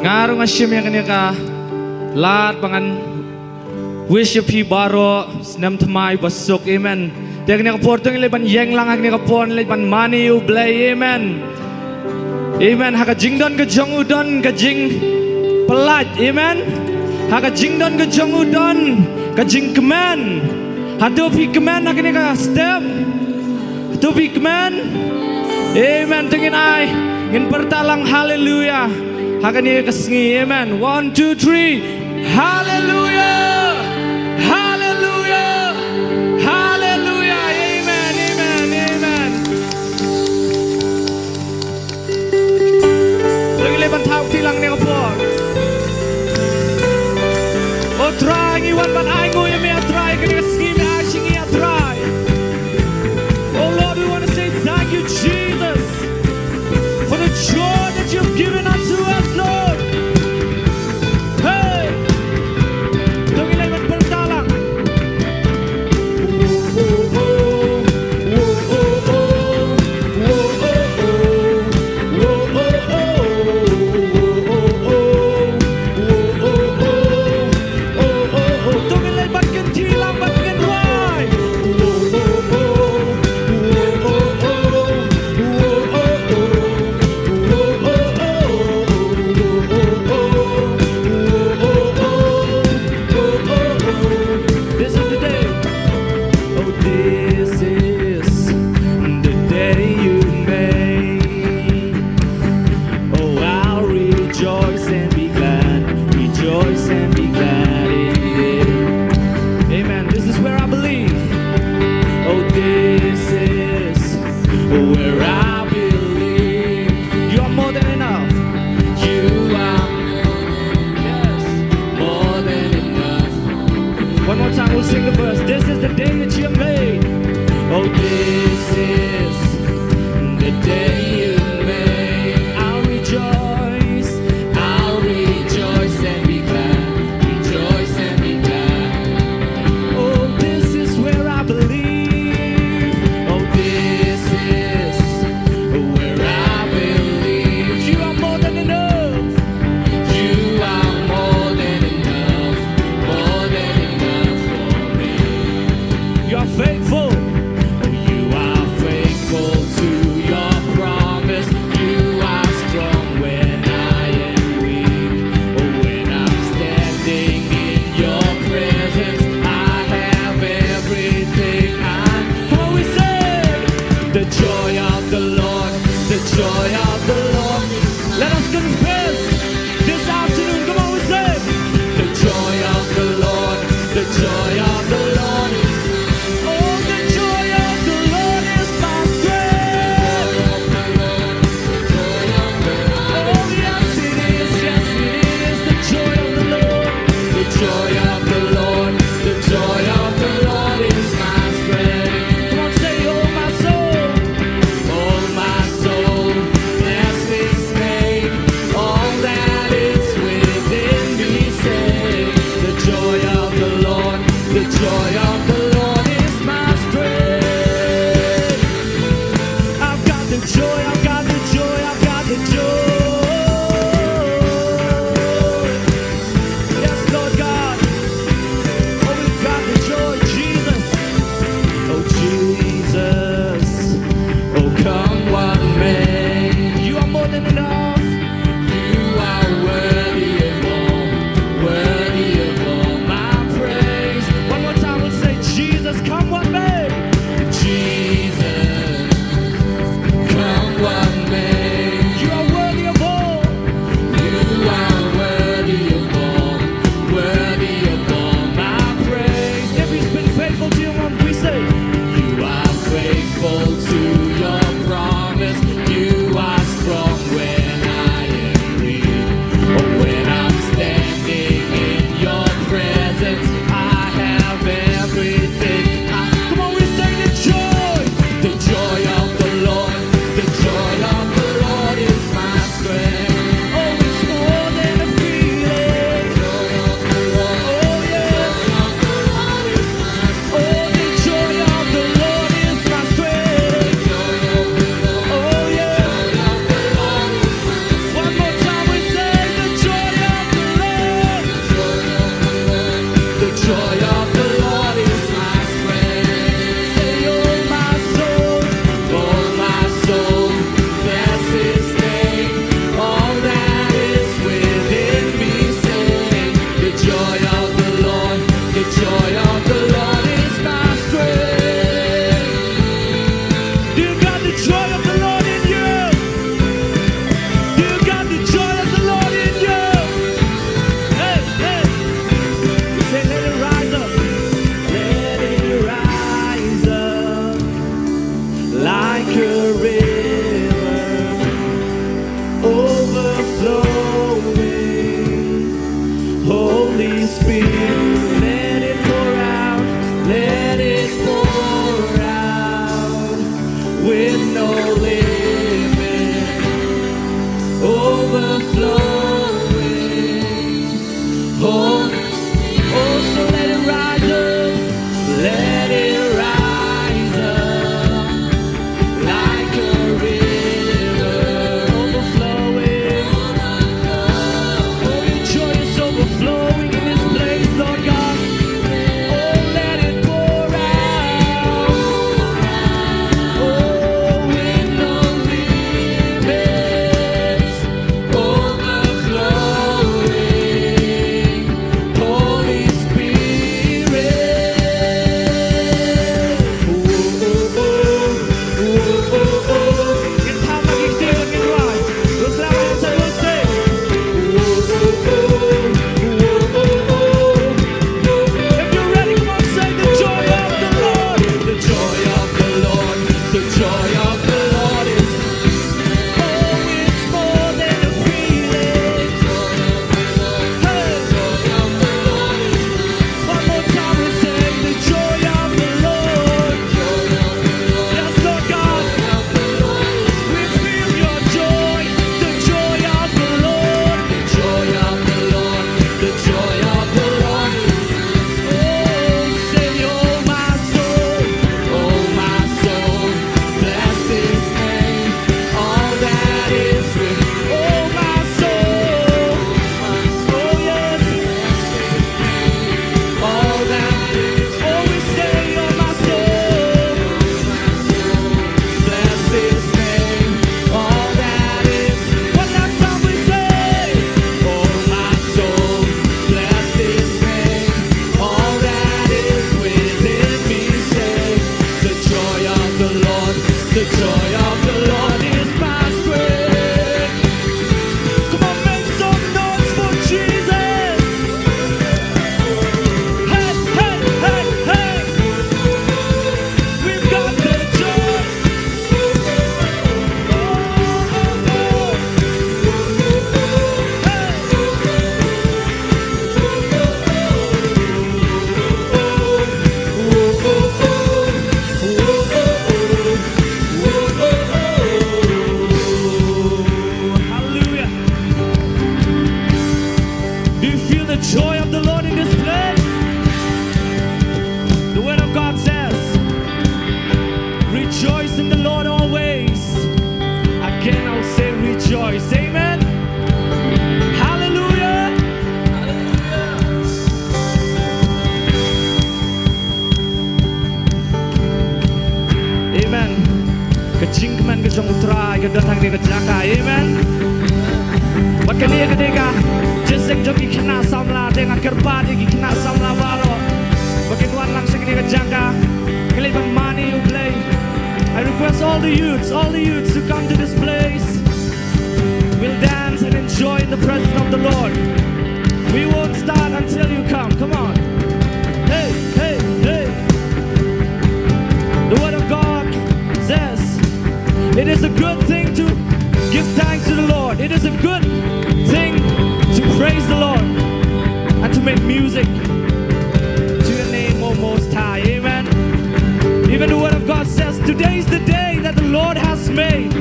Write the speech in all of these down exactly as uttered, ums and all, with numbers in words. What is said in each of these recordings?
Nga ruh nga shim ïa kane ka lad ba ngan wish ïa phi baroh snem thymmai ba suk. Amen. Te kane ka por to ngin leit ban ïeng lang ha kane ka por, leit ban mane ïa U Blei. Amen. Amen. Ha ka jingdon ka jong u don ka jingpyllait. Amen. Ha ka jingdon ka jong u don ka jingkmen. Hato phi kmen ha kane ka step? Hato phi kmen? Amen. To ngin ai, ngin pyrta lang haleluya ha kane ka sngi. Amen. One, two, three. Haleluya. Haleluya. Haleluya. Amen. Amen. Amen. To ngin leit ban thaw kti lang ha kane ka por. O Trai, ngi wan ban ai nguh ïa me, O Trai, ha kane ka sngi me ai sha ngi, O Trai. Oh Lord, we want to say thank you, Jesus, for the joy that you've given unto us, Lord. Hey! To ngin leit ban pyrta lang. To ngin leit ban kyntiew lang, ban kynrwai. This is the day. Oh, this is the day you made. Oh, I'll rejoice and be glad, rejoice and be glad in it. Amen. This is where I believe. Oh, this is where I believe. You are more than enough. You are, yes, more than enough. One more time, we'll sing the verse. This is the day that you made. Oh, this is the day you made. I'll rejoice, I'll rejoice and be glad, rejoice and be glad. Oh, this is where I believe. Oh, this is where I believe. You are more than enough. You are more than enough, more than enough for me. You are faithful. You are faithful to your promise. You are strong when I am weak. When I'm standing in your presence, I have everything I, come on, we sing. The joy of the Lord, the joy of the Lord. Let us confess this afternoon. Come on, we say, the joy of the Lord, the joy of the Lord. Oh, the joy of the Lord is my strength. Oh, yes, it is, yes, it is, the joy of the Lord. The joy of the Lord, the joy of the Lord is my strength. Come on, say, oh, my soul. Oh, my soul, bless his name. All that is within me, say, the joy of the Lord, the joy of the Lord is my strength. I've got the joy, I've got the joy, I've got the joy. Yes, Lord God. Oh, we've got the joy, Jesus. Oh, Jesus. Oh, come what may. You are more than enough. You are worthy of all, worthy of all my praise. One more time, we'll say, Jesus, come what may. Jesus, come what may. You are worthy of all. You are worthy of all, worthy of all my praise. If he's been faithful to you, we say, you are faithful to your promise. You are strong when I am weak. Oh, when I'm standing in your presence, I have everything. I, come The joy of the Lord is my strength. Come on, make some noise for Jesus. Hey, hey, hey, hey. We've got the joy. Hallelujah. Do you feel the joy of the Lord in this place? The word of God says, "Rejoice in the Lord always." Again, I'll say, "Rejoice." Amen. Hallelujah. Amen. Ka jingkmen ka jong U Trai ka don ha kane ka jaka. Amen. Bad kane ka dei ka jingïaseng jong ki khynnah samla, te nga kyrpad ïa ki khynnah samla baroh ba kin wan lang sha kane ka jaka. Khlem ban mane ïa U Blei. I request all the youths, all the youths to come to this place. We'll dance and enjoy in the presence of the Lord. We won't start until you come. Come on. Hey, hey, hey. The word of God says it is a good thing to give thanks to the Lord. It is a good thing to praise the Lord and to make music to your name, O Most High. Amen. Even the word of God says, "Today is the day that the Lord has made.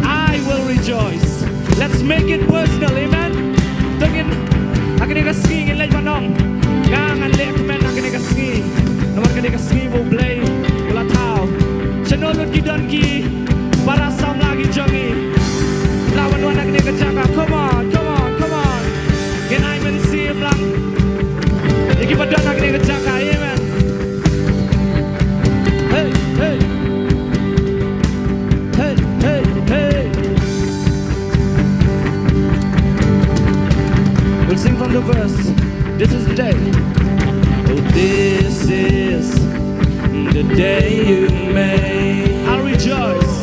I will rejoice." Let's make it personal. Amen. To ngin, ha kane ka sngi ngin leit ban ong, nga ngan leh kmen ha kane ka sngi. Namar kane ka sngi ba U Blei u la thaw. Shano lut ki don ki para samla ki jong ngi? Lah ban wan ha kane ka jaka. Come on, come on, come on. Ngin ai mynsiem lang ïa kiba don ha kane ka jaka. Amen. Hey, hey. Hey, hey, hey. We'll sing from the verse. This is the day. Oh, this is the day you made. I'll rejoice.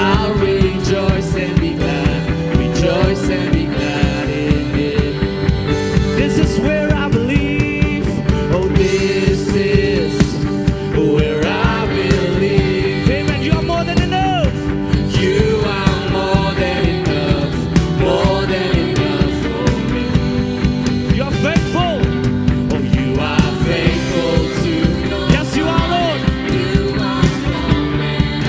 I'll rejoice and be glad. Rejoice and be glad in it. This is where I believe. Oh, this is where I believe. Amen. You are more than enough. You are more than enough. More than enough for me. You are faithful. Oh, you are faithful to. Yes, you are, Lord. You are strong and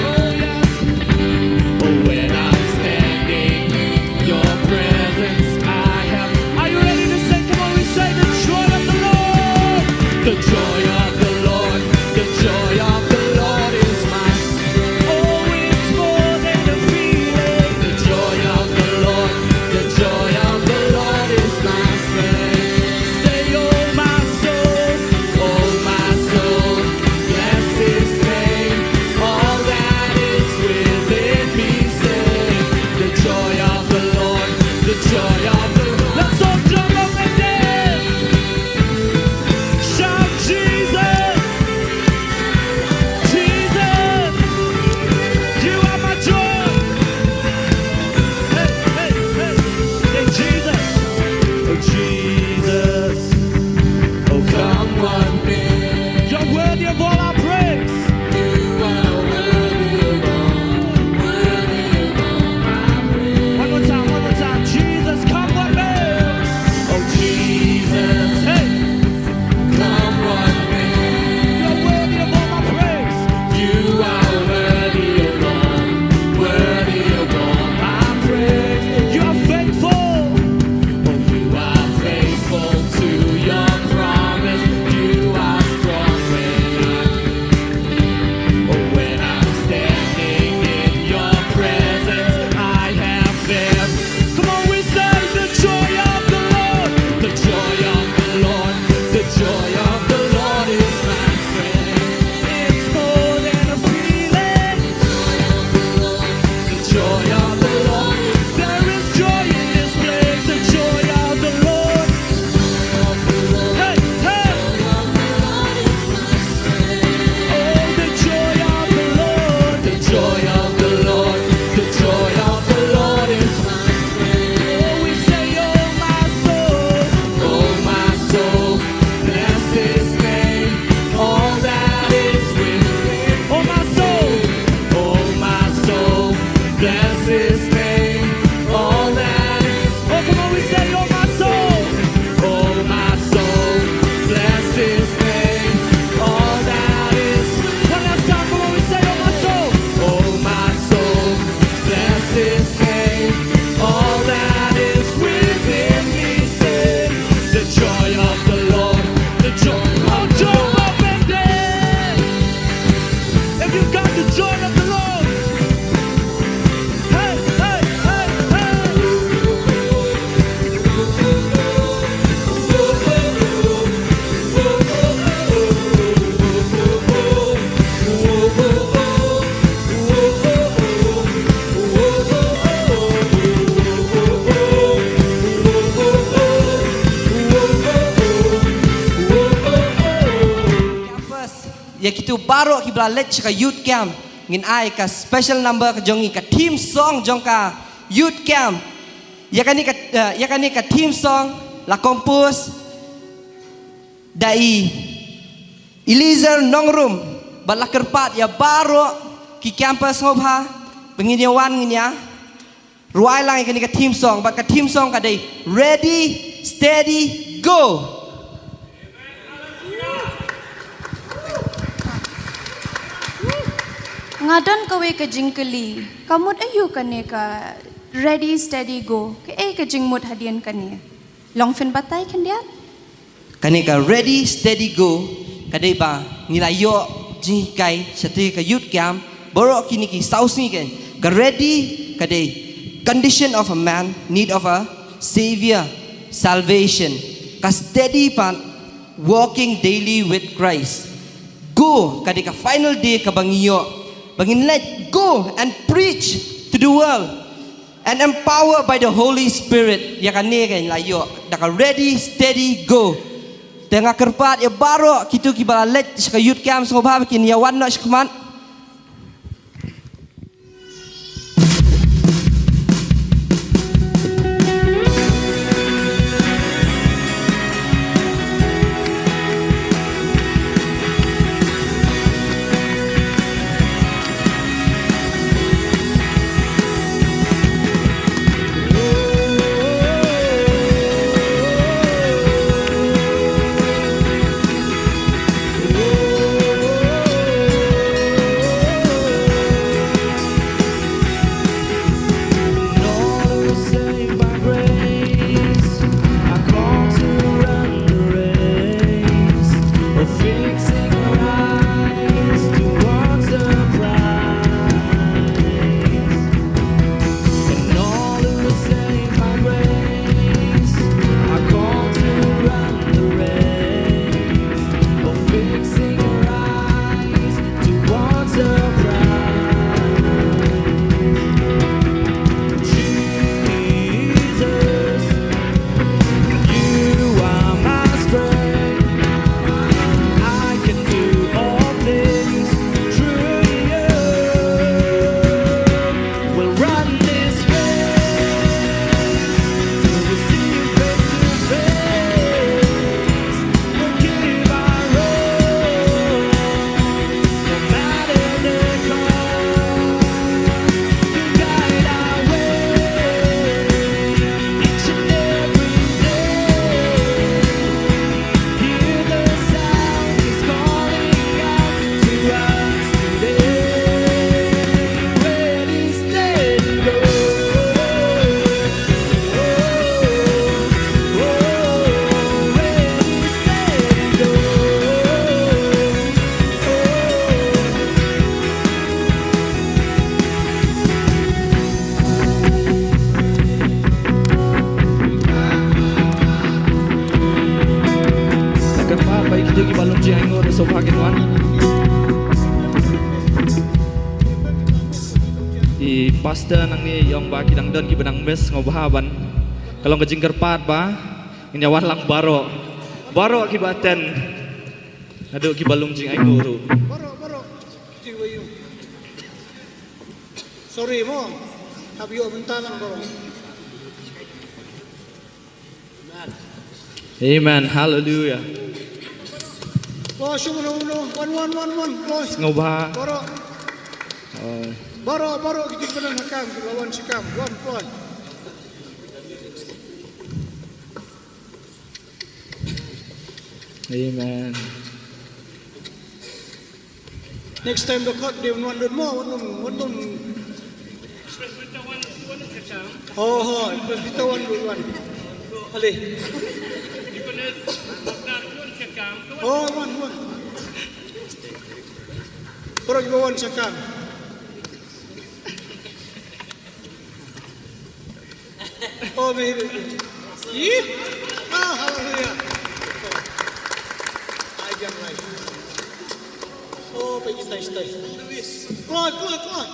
Ïa kito baroh kiba la leit sha ka youth camp, ngin ai ka special number ka jong ngi, ka theme song jong ka youth camp. Ïa kane ka, eh, ïa kane ka theme song la compose da i Eliezer Nongrum, bad la kyrpad ïa baroh ki campers sngewbha ba ngin ïa wan ngin ïa rwai lang ïa kane ka theme song, bad ka theme song ka dei Ready, Steady, Go. Nga don kawei ka jingkylli, ka mut aïu kane ka Ready, Steady, Go? Kaei ka jingmut hadien kane? Long phin batai khyndiat? Kane ka Ready, Steady, Go ka dei ba ngi la ïoh jinghikai shatei ka youth camp baroh kine ki saw sngi. Ka ready ka dei condition of a man need of a savior, salvation. Ka steady pat walking daily with Christ. Go ka dei ka final day kaba ngi ïoh ba ngin leit go and preach to the world and empowered by the Holy Spirit. Ïa kane ka la ïoh da ka Ready, Steady, Go. Te nga kyrpad ïa baroh kito kiba la leit sha ka youth camp sngewbha ba kin ïa wan noh shakhmat. Kyrpad ba ïa kito kiba long jingaiñguh ruh sngewbha kin wan. I pastor nangne i ong ba ki dang don kiba dang miss, sngewbha ban, ka long ka jingkyrpad ba ngin ïa wan lang baroh, baroh kiba attend, naduh kiba long jingaiñguh ruh. Baroh, baroh. Sorry mo. Hap ïoh mynta lang baroh. Amen. Hallelujah. Kloi shuh, no, no. Wan, wan, wan, wan. Kloi. Sngewbha. Baroh. Oh. Baroh, baroh, kita kena nakam, kita lawan shikam. Wan, kloi. Amen. Next time the court, they want to know, want to, want to. Oh, oh, Presbyter one, one. Ale. Oh, one, one. Korok iba wan shakam. Oh, maybe. Ih? Ah, hallelujah. Ai, biang lai. Oh, pagi stai, stai. Kloi, kloi, kloi.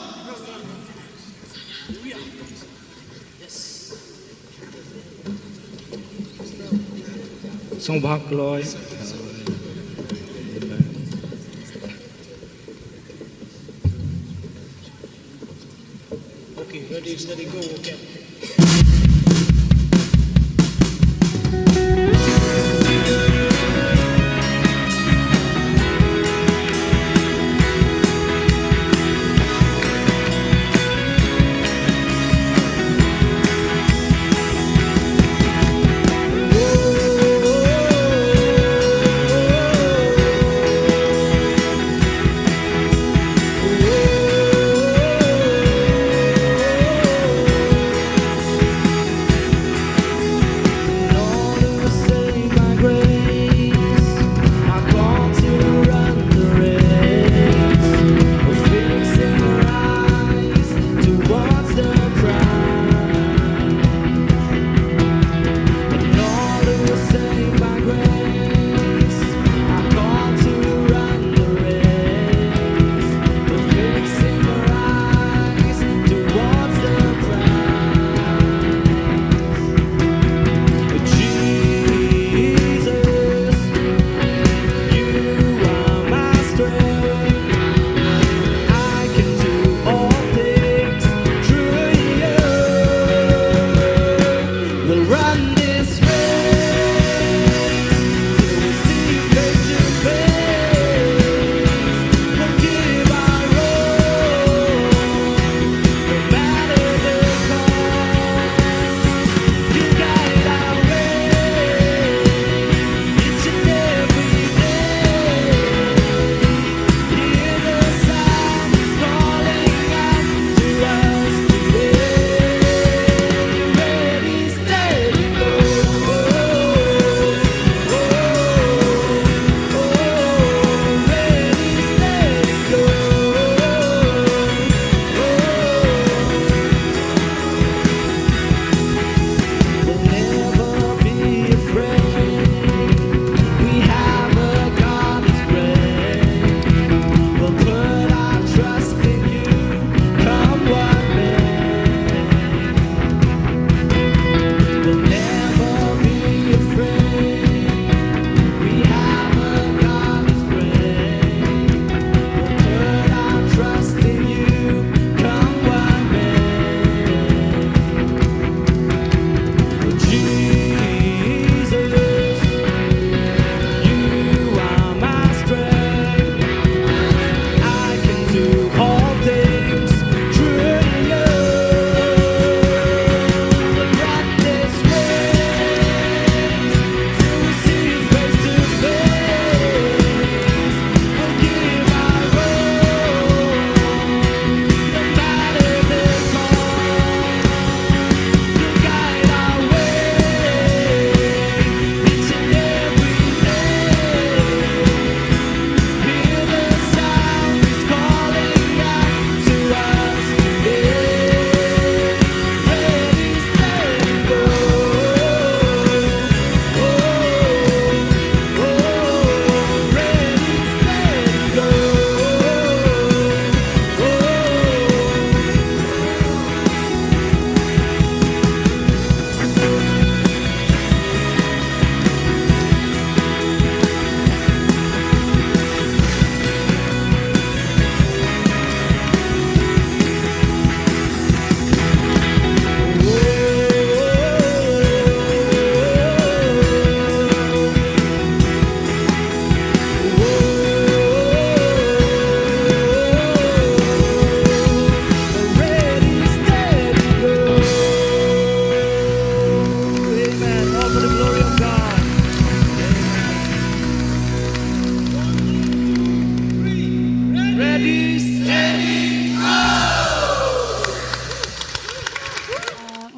Sngewbha kloi. Amen.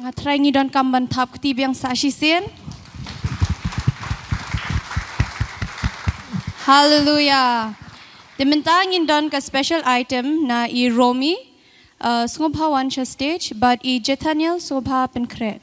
Nga trai ngi donkam ban thap kti biang sa shisien. Hallelujah. Te mynta ngin don ka special item na i Romi. Uh, sngewbha wan sha stage, bad i Jethaniel sngewbha pynkhreh.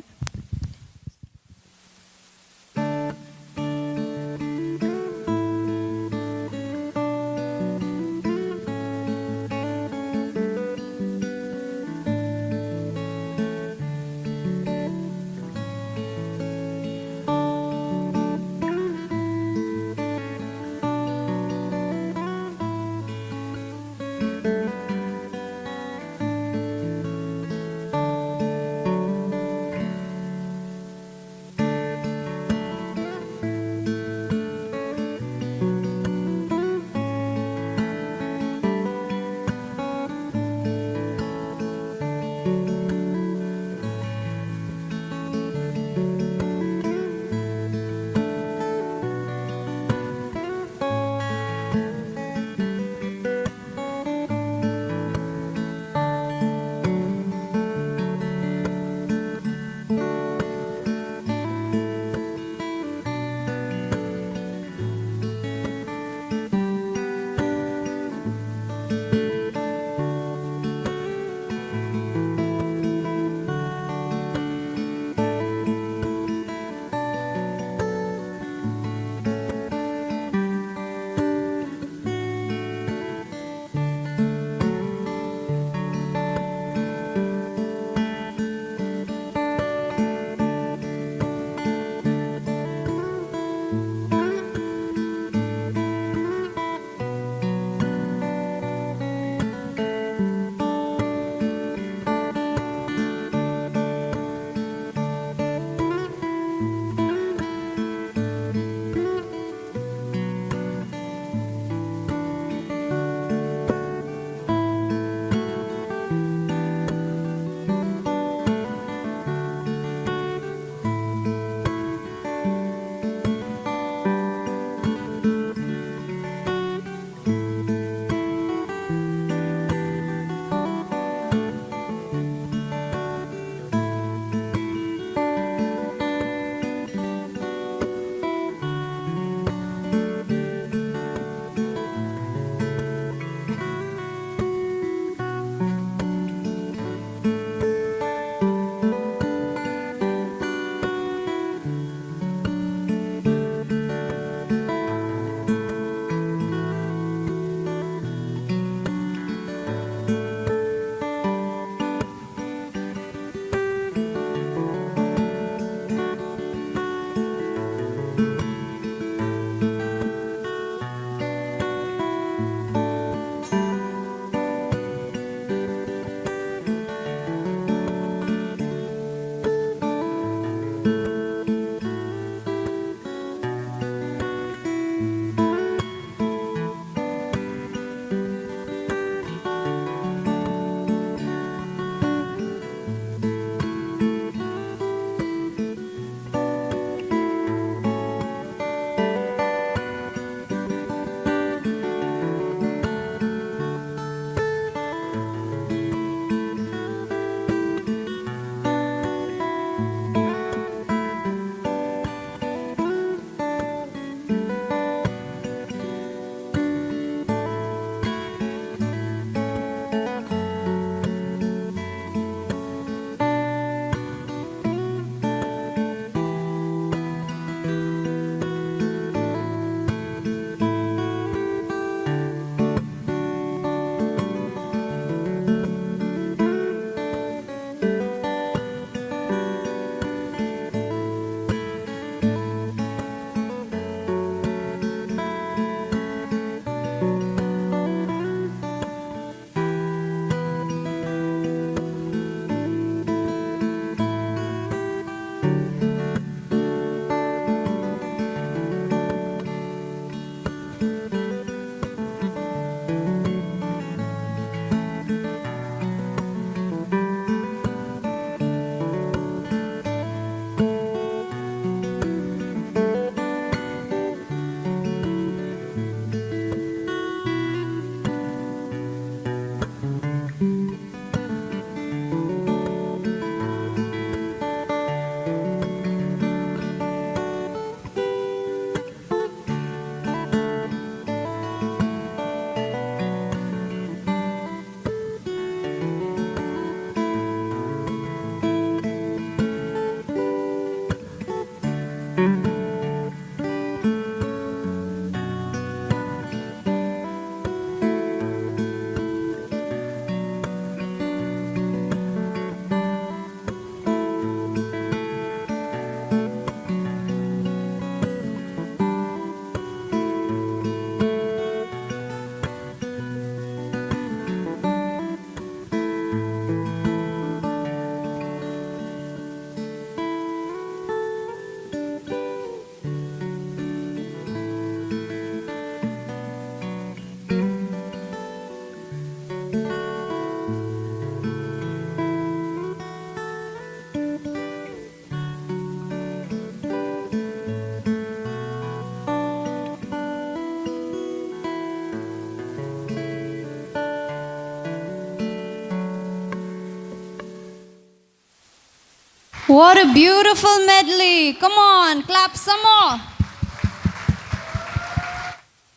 What a beautiful medley. Come on, clap some more.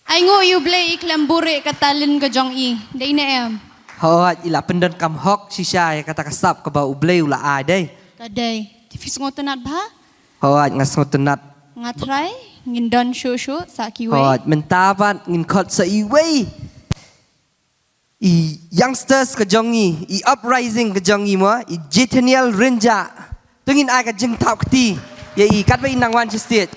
Ai nguh ïa U Blei i khlem buhrieh ka talent ka jong i. Dei ne em? Hooid, i la pyndonkam hok shisha ïa kata ka sap kaba U Blei u la ai dei. Ka dei. Te phi sngewtynnat bha? Hooid, nga sngewtynnat. Nga trai, ngin don shuh shuh sa kiwei. Hooid, mynta pat ngin khot sa iwei i youngsters ka jong i, i uprising ka jong i mo, i Jethaniel Rynjah. To ngin ai ka jingthap kti ïa i katba i nang wan sha stage.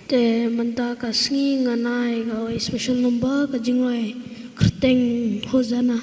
Te mynta ka sngi ngan ai kawei special number, ka jingrwai kyrteng Hosanna.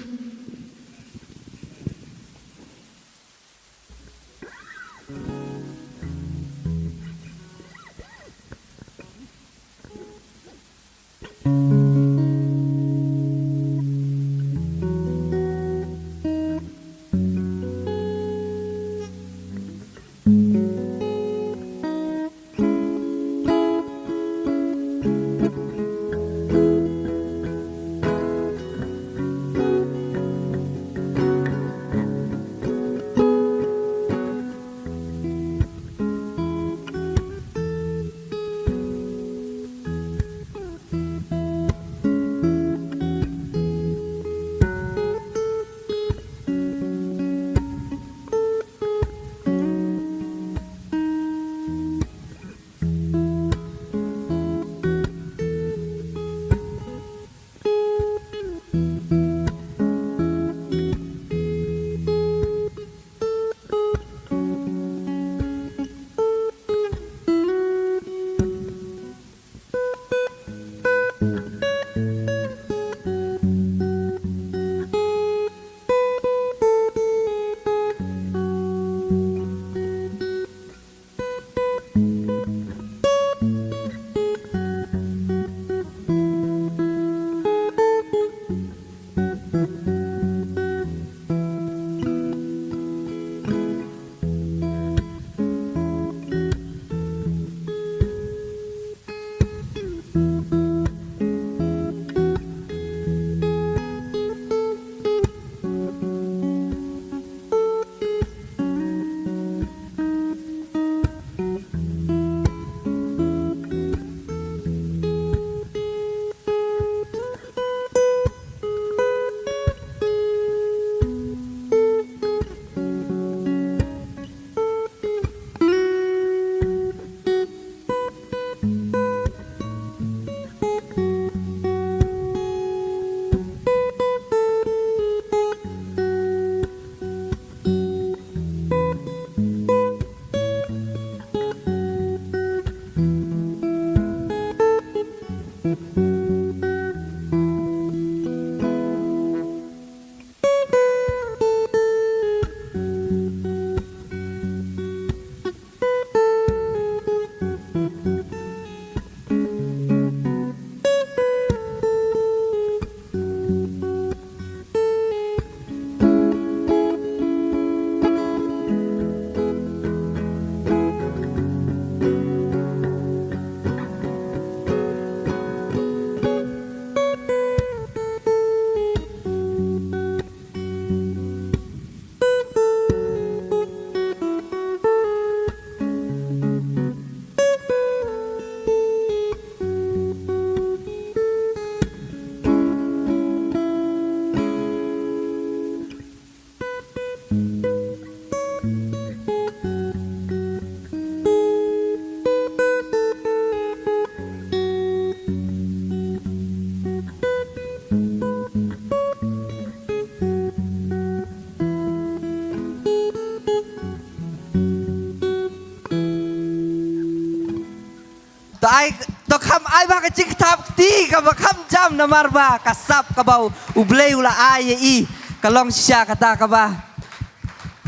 To ai, to kham ai ba ka jingthap kti kaba kham jam namar ba ka sap kaba U Blei u la ai ïa i ka long shisha kata kaba.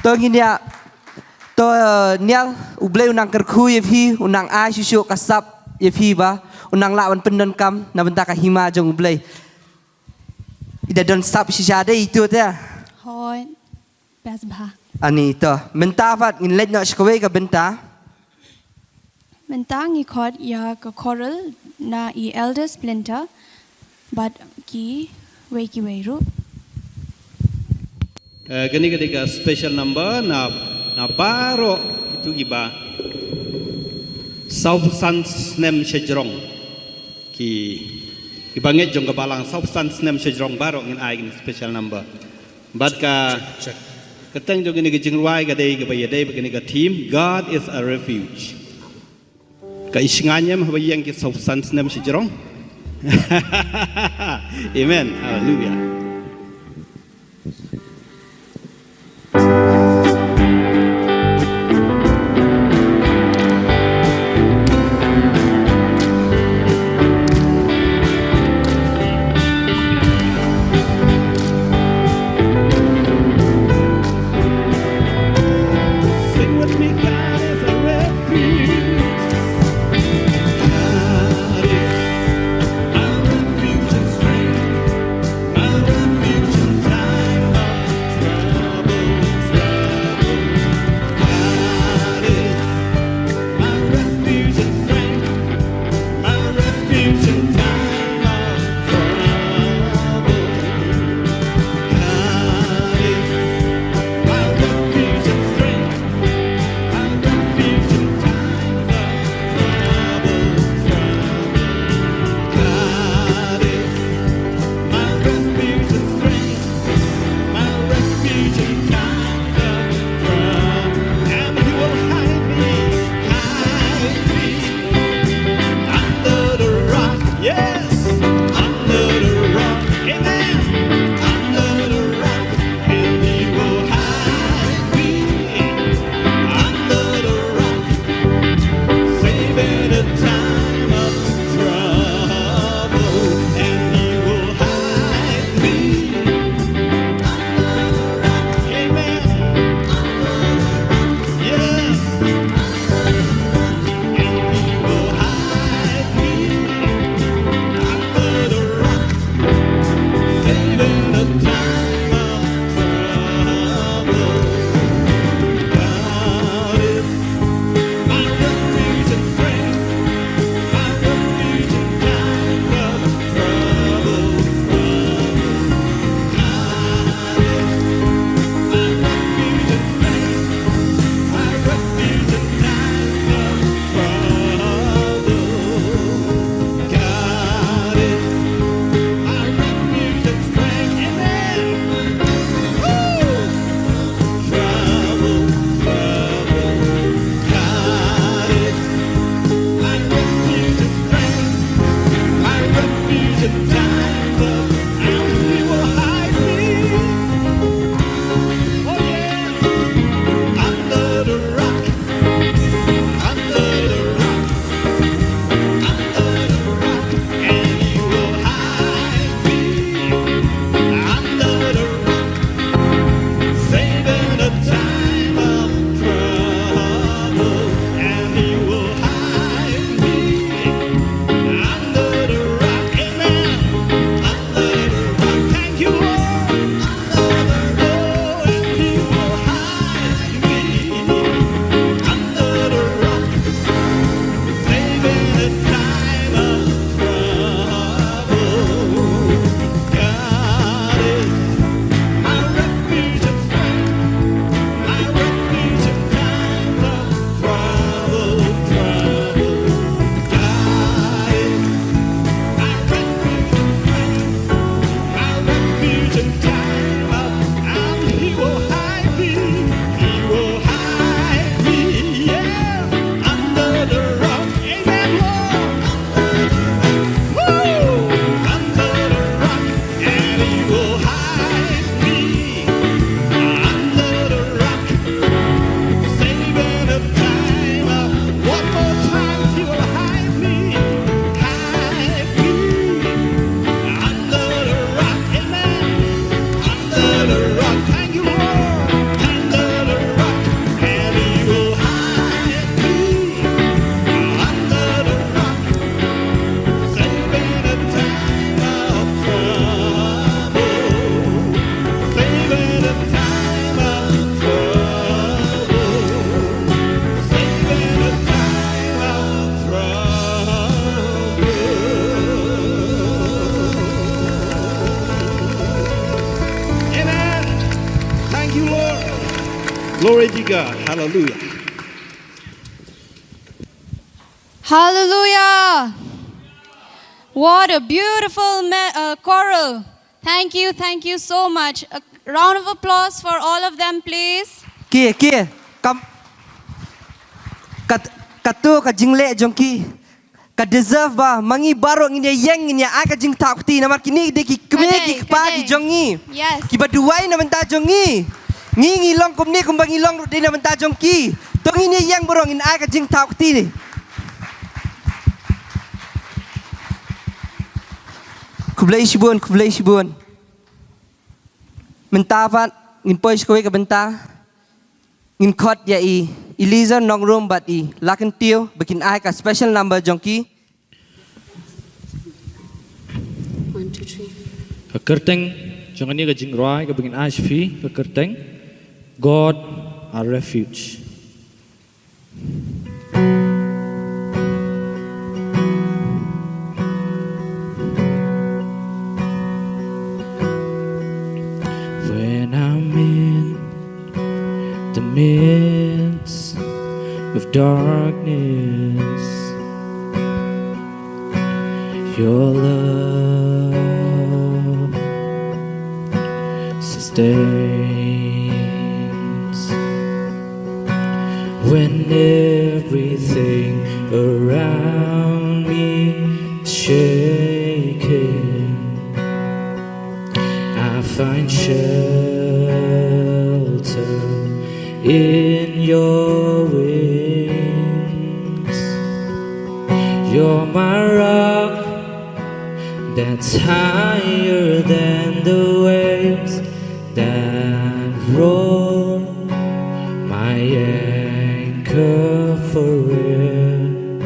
To ngin ïa, to, eh, Nial, U Blei u nang kyrkhu ïa phi, u nang ai shuh shuh ka sap ïa phi ba u nang lah ban pyndonkam na bynta ka hima jong U Blei. I da don sap shisha dei itu te. Hooid. Best bha. Ani to. Mynta pat ngin leit noh sha kawei ka bynta. Mynta ngi khot ïa ka choral na i Elder Splinter bad kiwei kiwei ruh. Eh, kane ka dei ka special number na, na baroh kito kiba saw phew san snem shajrong. Ki, kiba ngeit jong ka balang saw phew san snem shajrong baroh ngin ai kane special number. Bad ka, ka kyrteng jong kane ka jingrwai ka dei kaba ïadei bad kane ka theme, God is a refuge. Ka i shngaiñ em haba ïeng ki saw phew san snem shajrong. Amen. Hallelujah. Sing with me, God is a refuge. God is a refuge and strength. My Glory to God. Hallelujah. Hallelujah. What a beautiful me- uh, choral. Thank you, thank you so much. A round of applause for all of them, please. Ki, ki, kam, kat, kato ka jingleh jong ki ka deserve ba ma ngi baroh ngin ïa ïeng, ngin ïa ai ka jingthaw kti, namar kine ki dei ki kmie ki kpa ki jong ngi. Yes. Kiba duwai na bynta jong ngi. Ngi ngi long kumne kumba ngi long ruh dei na bynta jong ki. To ngin ïa ïeng baroh ngin ai ka jingthaw kti. Khublei shibun, khublei shibun. Mynta pat ngin poi sha kawei ka bynta. Ngin khot ïa i Eliezer Nongrum bad i Lakyntiew ba kin ai ka special number jong ki. Ka kyrteng jong kane ka jingrwai kaba ngin ai sha phi ka kyrteng God Our Refuge. When I'm in the midst of darkness, your love sustains. When everything around me is shaking, I find shelter in your wings. You're my rock that's higher than the waves that roll, my anchor forevermore.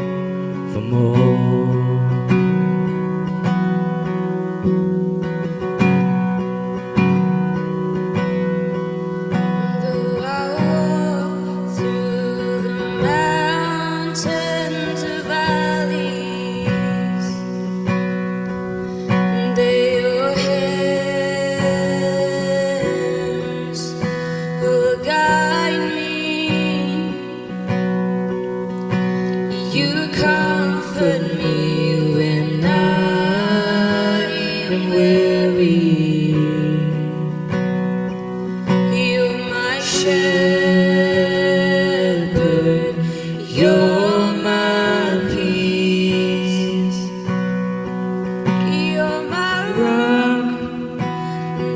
Though I walk through the mountains of valleys, there your hands will guide me. You comfort me when I am weary. You're my shepherd, you're my peace. You're my rock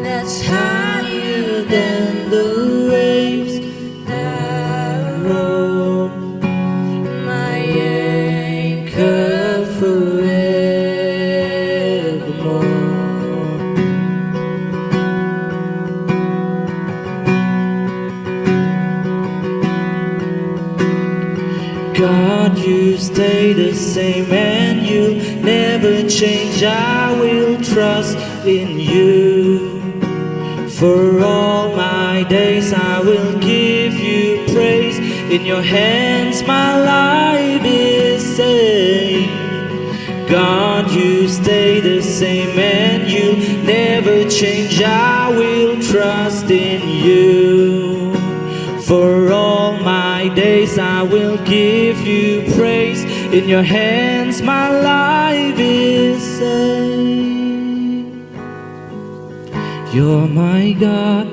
that's higher than the waves that roll, my anchor forevermore. God, you stay the same and you never change. I will trust in you. For all my days I will give you praise. In your hands my life is safe. God, you stay the same and you never change. I will trust in you. For all my days I will give you praise. In your hands my life is safe. You're my God,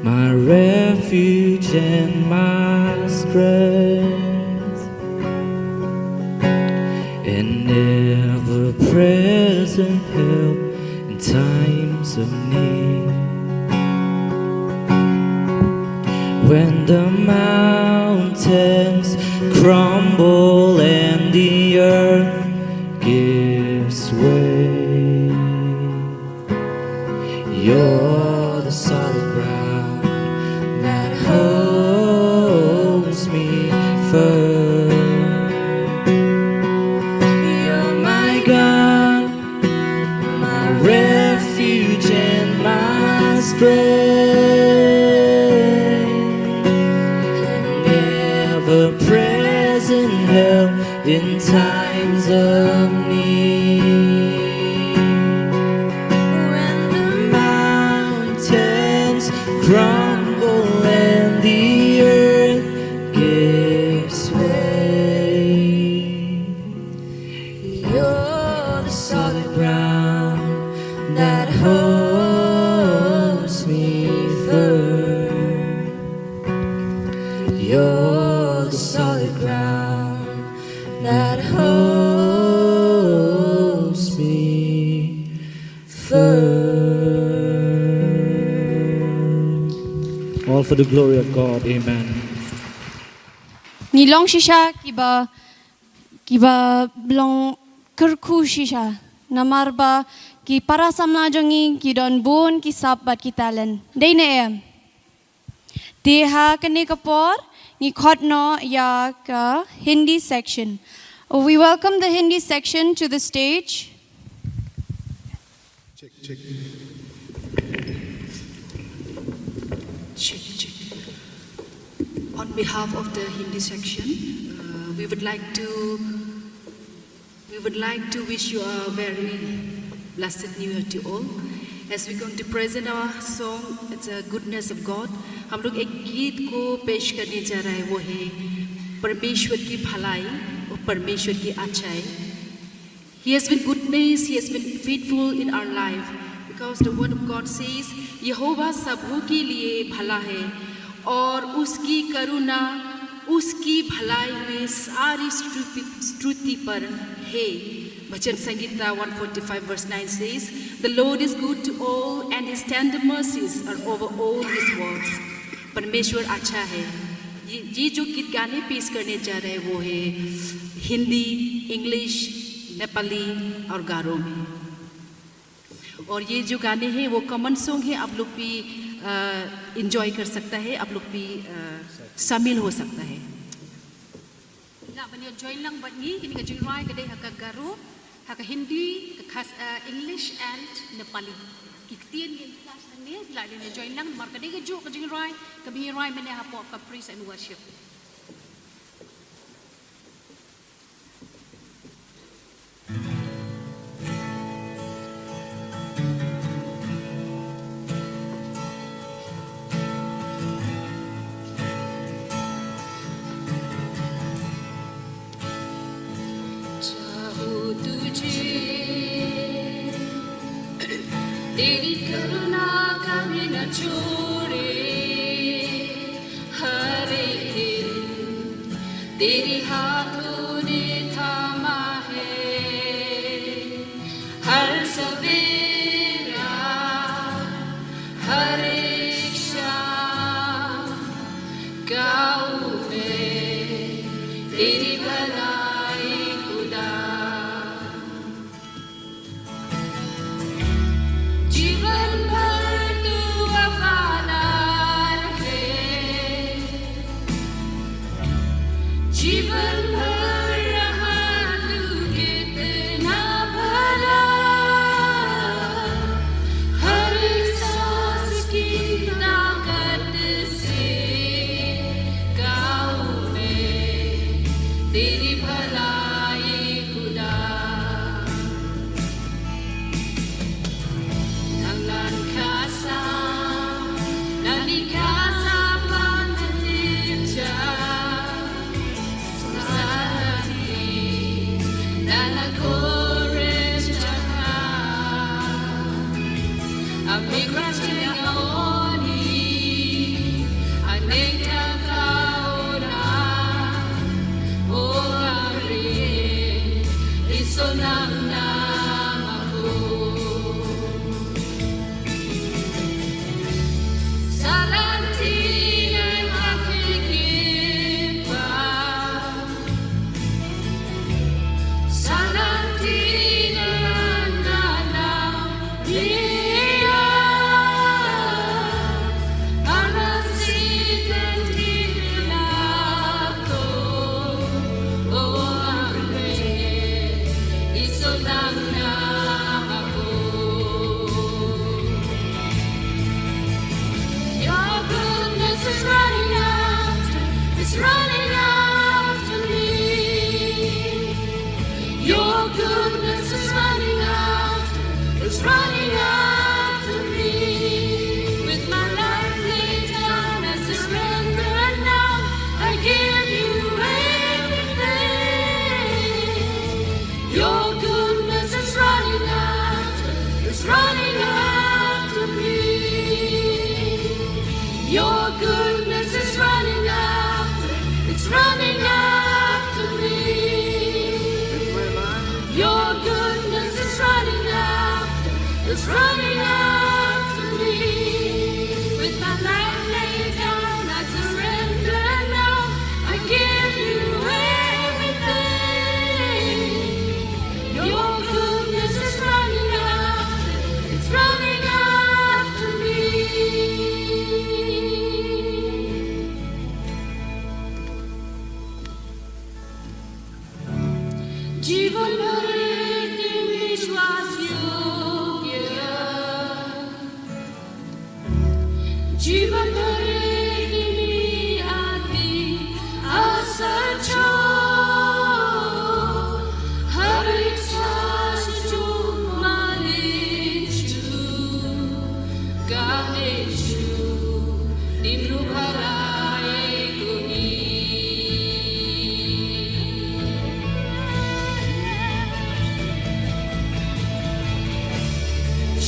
my refuge and my strength, an ever present help in times of need. When the mountains crumble and the earth gives way, you're the solid ground that holds me firm. You're my God, my refuge and my strength, an ever present help in times of need. When the mountains crumble and ground that holds me firm. You're the solid ground that holds me firm. All for the glory of God. Amen. Ngi long shisha kiba, kiba long kyrkhu shisha. Namar ba ki para samla jong ngi ki don bun ki sap bad ki talent. Dei ne em? Te ha kane ka por ngi khot noh ïa ka Hindi section. We welcome the Hindi section to the stage. Check, check. Check, check. On behalf of the Hindi section, uh, we would like to we would like to wish you a very blessed New Year to all. As we're going to present our song, it's a goodness of God. हम लोग एक गीत को पेश करने जा रहे हैं, वो है परमेश्वर की भलाई और परमेश्वर की अच्छाई। He has been goodness, He has been faithful in our life. Because the word of God says, यहोवा सबों के लिए भला है और उसकी करुणा उसकी भलाई में सारी स्तुति, स्तुति पर है। भजन संहिता one forty-five verse nine says, The Lord is good to all and His tender mercies are over all His works. परमेश्वर अच्छा है। ये, ये जो गीत गाने पेश करने जा रहे हैं, वो है हिंदी, इंग्लिश, नेपाली और गारो में। और ये जो गाने हैं, वो कॉमन सॉन्ग है, आप लोग भी इंजॉय कर सकता है, आप लोग भी शामिल हो सकता है। Lah ban ïa join lang bad ngi, kine ka jingrwai ka dei ha ka Garo, ha ka Hindi, ka Khas, uh, English and Nepali. Ki ktien ngi flash lang ne, lah dei ïa join lang, namar ka dei ka juk ka jingrwai kaba ngi rwai mynne hapoh ka praise and worship. चाहूं तुझे तेरी करुणा कभी न छोड़े, हर एक दिन तेरे हाथों ने थामा है। हर सवेरा, हर एक शाम गाऊं मैं तेरी भलाई खुदा। जीवन भर तू वफा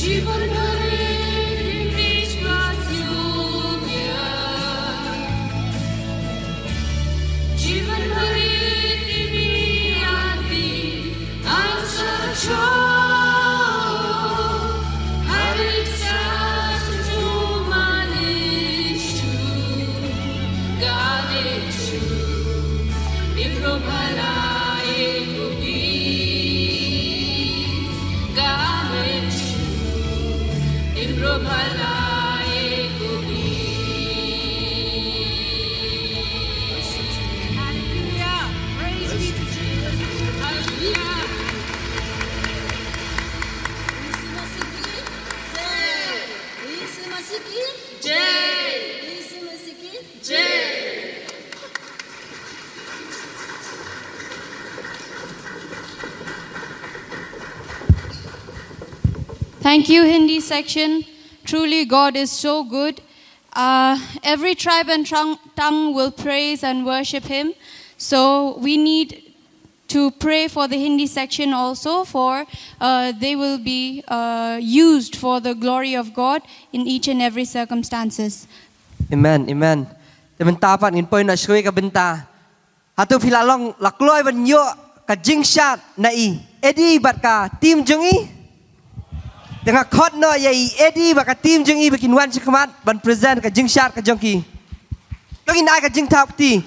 जीवन भर तेरी विश्वास योग्य, जीवन भर तेरी आदि आशा छो, हर एक साथ जो माने छू, गाने छू, इब्रो भला एक भी, गाने छू, इब्रो भला एक भी। Hallelujah. Praise be to Jesus. Hallelujah. यीशु मसीह की जय। यीशु मसीह की जय। यीशु मसीह की जय। Thank you, Hindi section. Truly, God is so good. Uh, every tribe and trong- tongue will praise and worship Him. So, we need to pray for the Hindi section also, for uh, they will be uh, used for the glory of God in each and every circumstances. Amen, amen. Te mynta pat ngin poi noh shuwa ka bynta. Hato phi la long la kloi ban ïoh ka jingshad na i Eddie bad ka team jong i? Te nga khot noh ïa i Eddie bad ka team jong i ba kin wan shakhmat ban present ka jingshad ka jong ki. To ngin ai ka jingthap kti.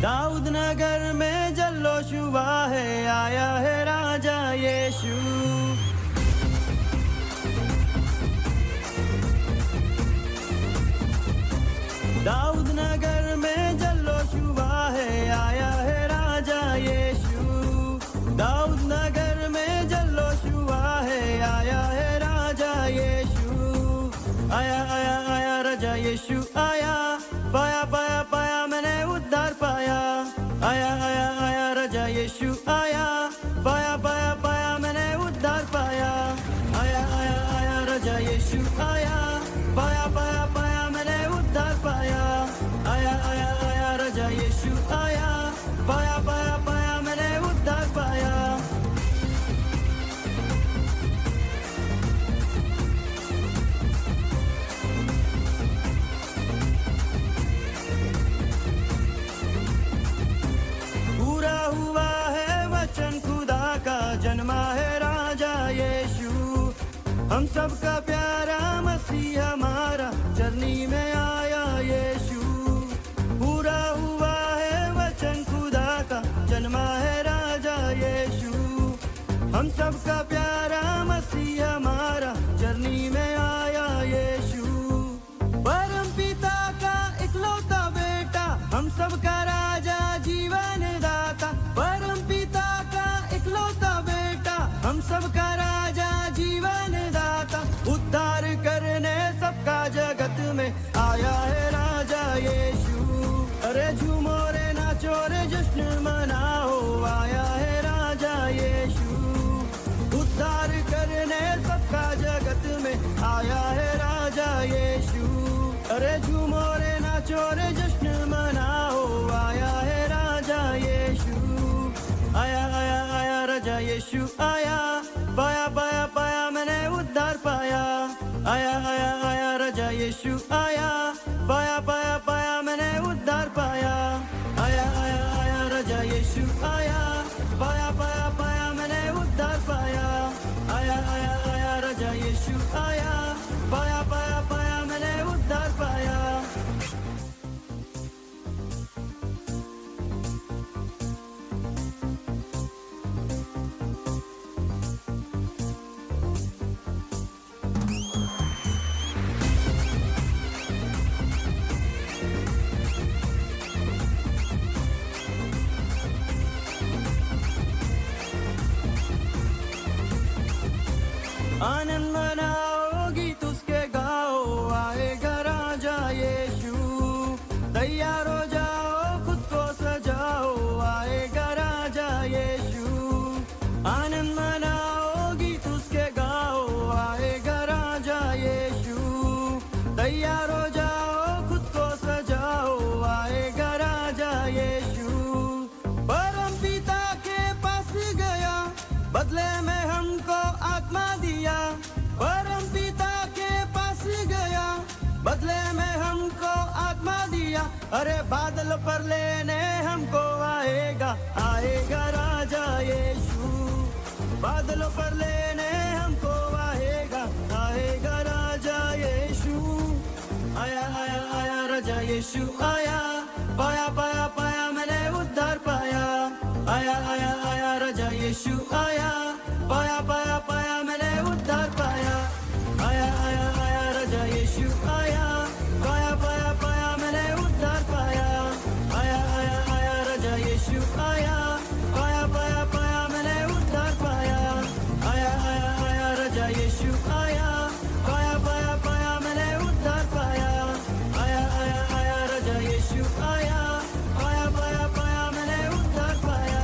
दाऊद नगर में जल्लोश हुआ है, आया है राजा यीशु। दाऊद नगर में जल्लोश हुआ है, आया है राजा यीशु। दाऊद नगर में जल्लोश हुआ है, आया है राजा यीशु। आया, आया, आया राजा यीशु आया। पाया, पाया, पाया मैंने उद्धार पाया। आया, आया, आया राजा यीशु आया। पाया, पाया, पाया मैंने उद्धार पाया। आया, आया, आया राजा यीशु आया। पाया, पाया, पाया मैंने उद्धार पाया। आया, आया, आया राजा यीशु आया। पाया, पाया, पाया मैंने उद्धार पाया। पूरा हुआ है वचन खुदा का, जन्मा है राजा यीशु। हम सबका प्यारा मसीह हमारा, चरनी में आया यीशु। पूरा हुआ है वचन खुदा का, जन्मा है राजा यीशु। हम सबका प्यारा मसीह हमारा, चरनी में आया यीशु। परम पिता का इकलौता बेटा, हम सबका राजा जीवन दाता। परम पिता का इकलौता बेटा, हम सबका राजा जीवन दाता। उद्धार करने सबका जगत में आया है राजा यीशु। अरे झूमो रे नाचो रे जश्न मनाओ, आया है राजा यीशु। उद्धार करने सबका जगत में आया है राजा यीशु। अरे झूमो रे नाचो रे जश्न मनाओ, आया है राजा यीशु। आया, आया, आया राजा यीशु आया। पाया, पाया, पाया मैंने उद्धार पाया। आया, आया, आया राजा यीशु आया। पाया, पाया, पाया मैंने उद्धार पाया। आया, आया, आया राजा यीशु आया। पाया, पाया, पाया मैंने उद्धार पाया। आया, आया, आया राजा यीशु आया। पाया, पाया, पाया मैंने उद्धार पाया। आनंद मनाओ, गीत उसके गाओ, आएगा राजा यीशु। तैयार हो जाओ, खुद को सजाओ, आएगा राजा यीशु। आनंद मनाओ, गीत उसके गाओ, आएगा राजा यीशु। तैयार हो जाओ, खुद को सजाओ, आएगा राजा यीशु। परम पिता के पास गया, बदले में हमको आत्मा दिया। परम पिता के पास गया, बदले में हमको आत्मा दिया। अरे बादल पर लेने हमको आएगा, आएगा राजा यीशु। बादलों पर लेने हमको आएगा, आएगा राजा यीशु। आया, आया, आया राजा यीशु आया। पाया, पाया, पाया, मैंने उद्धार पाया। आया, आया, आया राजा यीशु आया। पाया, पाया, पाया, मैंने उद्धार पाया। आया, आया, आया राजा यीशु आया। पाया, पाया, पाया, मैंने उद्धार पाया। आया, आया, आया राजा यीशु आया। पाया, पाया, पाया, मैंने उद्धार पाया। आया, आया, आया राजा यीशु आया। पाया, पाया, पाया, मैंने उद्धार पाया। आया, आया, आया राजा यीशु आया। पाया, पाया, पाया, मैंने उद्धार पाया।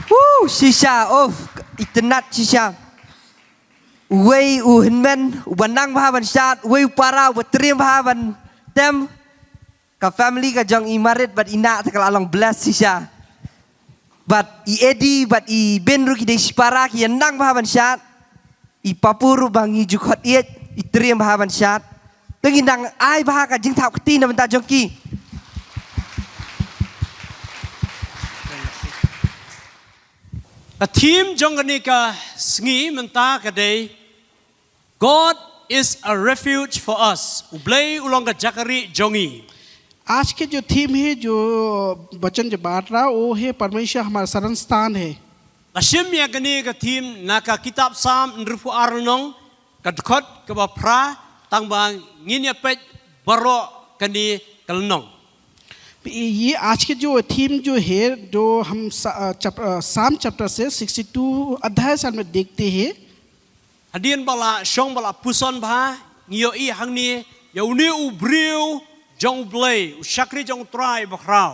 Woo, shisha, oh, itynnad shisha. Uwei u hynmen uba nang bha ban shad, uwei u para uba triem bha ban tem. Ka family ka jong i Marit bad i Nah te ka la long bless shisha. Bad i Eddie bad i Ben ruh ki dei shipara, ki ïa nang bha ban shad. I Papu ruh ba ngi ju khot ïeit, i triem bha ban shad. Te ngi nang ai bha ka jingthap kti na bynta jong ki. Ka theme jong kane ka sngi mynta ka dei, God is a refuge for us. U Blei u long ka jaka rieh jong ngi. आज के जो थीम है, जो वचन जो बांट रहा, वो है परमेश्वर हमारा शरण स्थान है। La shim ïa kane ka theme na ka kitab Salm hynriewphew ar lynnong, ka dkhot kaba phra, tang ba ngin ïa peit baroh kane ka lynnong. ये आज के जो थीम जो है, जो हम सा-, अ, चैप-, अ, साम चैप्टर से सिक्सटी टू अध्याय से हम देखते हैं। Hadien ba la shong ba la puson bha, ngi ïohi hangne ïa une u briew jong U Blei, u shakri jong U Trai bakhraw.